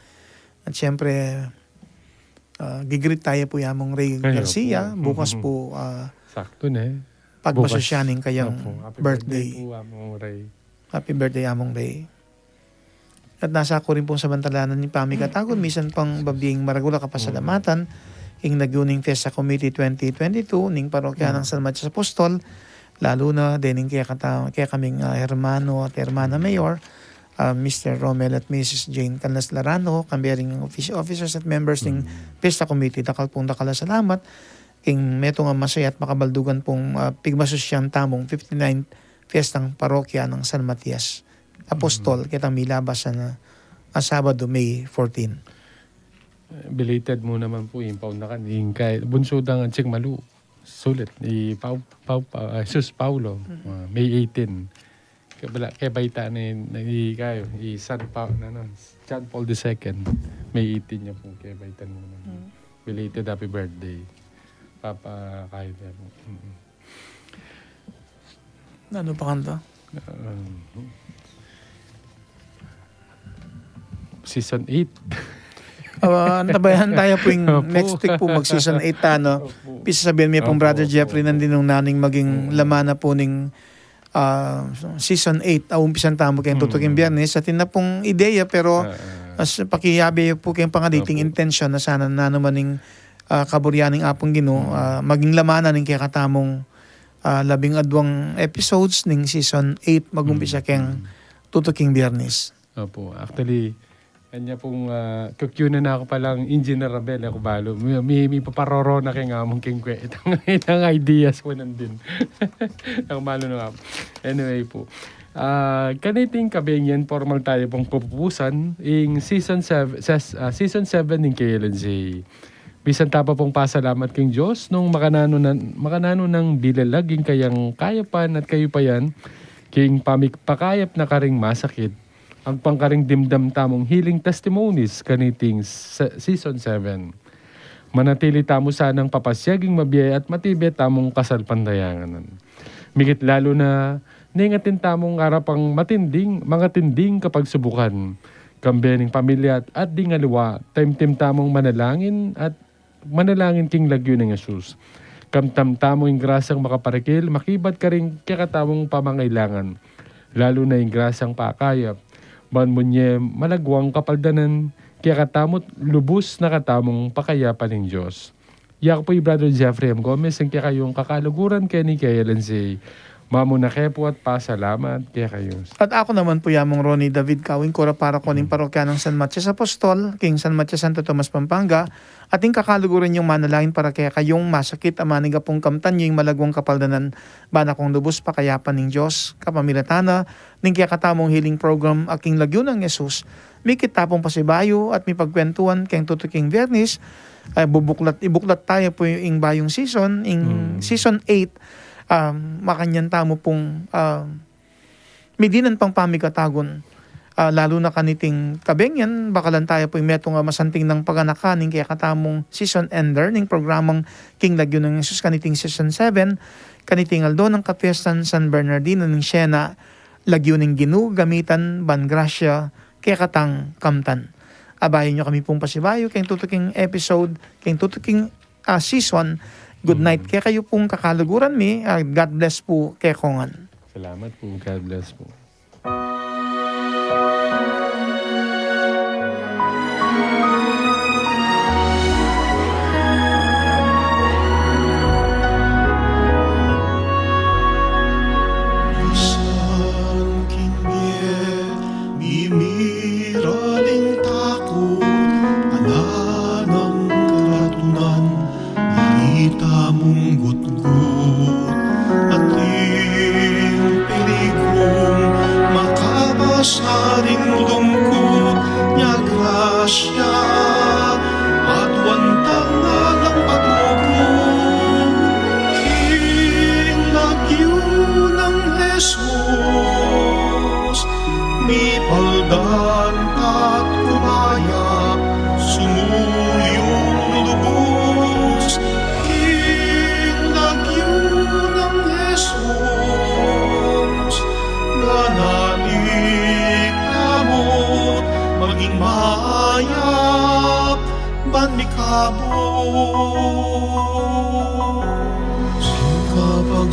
At siyempre, ah, gigreet taya pu i Among Rey Garcia, bukas pu, ah, sakto na eh. Pagmasusyan ning kayang birthday. Bukas. Opo, happy birthday pu, Among Rey. Happy birthday, Among Rey. At nasa ku rin pung samantalanan ning pamikatagun, misan pang babie ing maragul a kapasalamatan, ing lagyu ning Fiesta Committee twenty twenty-two ning Parokya nang San Matias Apostol, lalu na dening kekata-, kekaming, ah, hermano at hermana mayor, ah, Mister Romel at Missus Jane Canlas Larano, kambe ring office-, officers at members ning Fiesta Committee, dakal pung dakal a salamat king metung a masaya at makabaldugan pung, ah, pigmasusyan tamung fifty-ninth Fiestang Parokya nang San Matias Apostol, ketang milabas a, ah, Sabado, May fourteen. Belated mu naman pu ing paundakan, ing kay bunsu dang atsing malu. Sulit, i Pau, Pau, Pau, ah, Jesus Paulo, ah, May eighteen. Kaya bala, kaya baita na yun, na i kayo, i San Pau, na, na, John Paul the Second, May eighteen niya pu, kaya baita na naman. Belated happy birthday, Papa Kyle. Mm. Nanu pa kanta? Um, season eight. Ah, antabayanan taya pu ing next week pu mag-season eight ta, no? Opo. Pisasabian mi pung Brother Jeffrey nandin nung nanung maging laman na pu ning, ah, season eight, ah, umpisan tamu keng tutuking Biyernes. Atin na pung ideya, pero as pakiyabe pu keng pangaditing intensyon na sana nanu man ing, ah, kaburian ning Apung Ginu, ah, maging laman na ning kekatamung ah, labing adwang episodes ning season eight, mag-umpisa keng tutuking Biyernes. Opo. Actually, anya pung, ah, kukyunan na ku palang Engineer Rabel, aku balu. Mi, mi, mi paparoro na keng among keng kwe. Itang, itang ideas ku nandin. Aku balu na nga. Anyway pu. Ah, kaniting kabeng yan, formal taya pung pupusan. Ing season seven, ses-, ah, season seven ning K L N Z. Misan ta pa pung pasalamat king Dios nung makananu na, makananu nang bilalag ing kayang kayapan at kayupayan king pamipakayap na karing masakit. Agpang karing dimdam tamung healing testimonies kaniting se-, season seven. Manatili tamu sanang papasyag ing mabie at matibe tamung kasalpantayanan. Mikit lalu na, ningatin tamung arapang matinding, mangatinding kapagsubukan. Kambe ning pamilya at ding aliwa, taimtim tamung manalangin at manalangin king lagyu nang Jesus. Kamtan tamu ing grasyang makaparikil, makibat karing kekatamung pamangailangan, lalu na ing grasyang pakayap, ban munye malagwang kapaldanan kekatamu't lubus na katamung pakayapan ning Dios. Yaku pu i Brother Jeffrey M. Gomez, ing kekayung kakaluguran keni keng K L N Z. Mamuna ke pu at pasalamat kekayu. At aku naman pu i Among Ronnie David Kawing, kura paroko ning parokya nang San Matias Apostol, king San Matias, Santo Tomas, Pampanga, at ing kakaluguran yung manalangin para kekayung masakit a manigapung kamtan yu ing malagwang kapaldanan, ban akung lubus pakayapan ning Dios, kapamilatan na ning kekatamung healing program a king lagyu nang Jesus, mikit ta pung pasibayu at mipagkwentuan keng tutuking Biyernes, ay bubuklat, ibuklat taya pu ing bayung season, ing season eight, um, makanyan tamu pung, um, midinan pang pamikatagun. Ah, lalu na kaniting kabeng yan, bakalan taya pu ing metung a masanting nang paganakan ning kekatamung season ender ning programang king lagyu nang Jesus kaniting season seven, kaniting aldo nang kapiestan San Bernardino ning Siena, lagyu ning Ginu gamitan ban grasya kekatang kamtan. Abayan yu kami pung pasibayu keng tutuking episode, keng tutuking, ah, season. Good night kekayu pung kakaluguran mi. Ah, God bless pu kekongan. Salamat pu. God bless pu.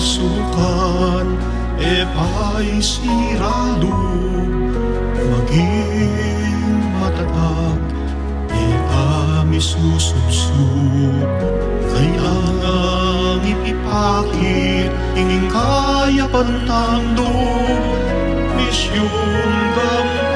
subukan, e pa isira lub, maging matatag, e pa misusubsub. Kailangan ipakit ing kayapan tang lub, misyun tang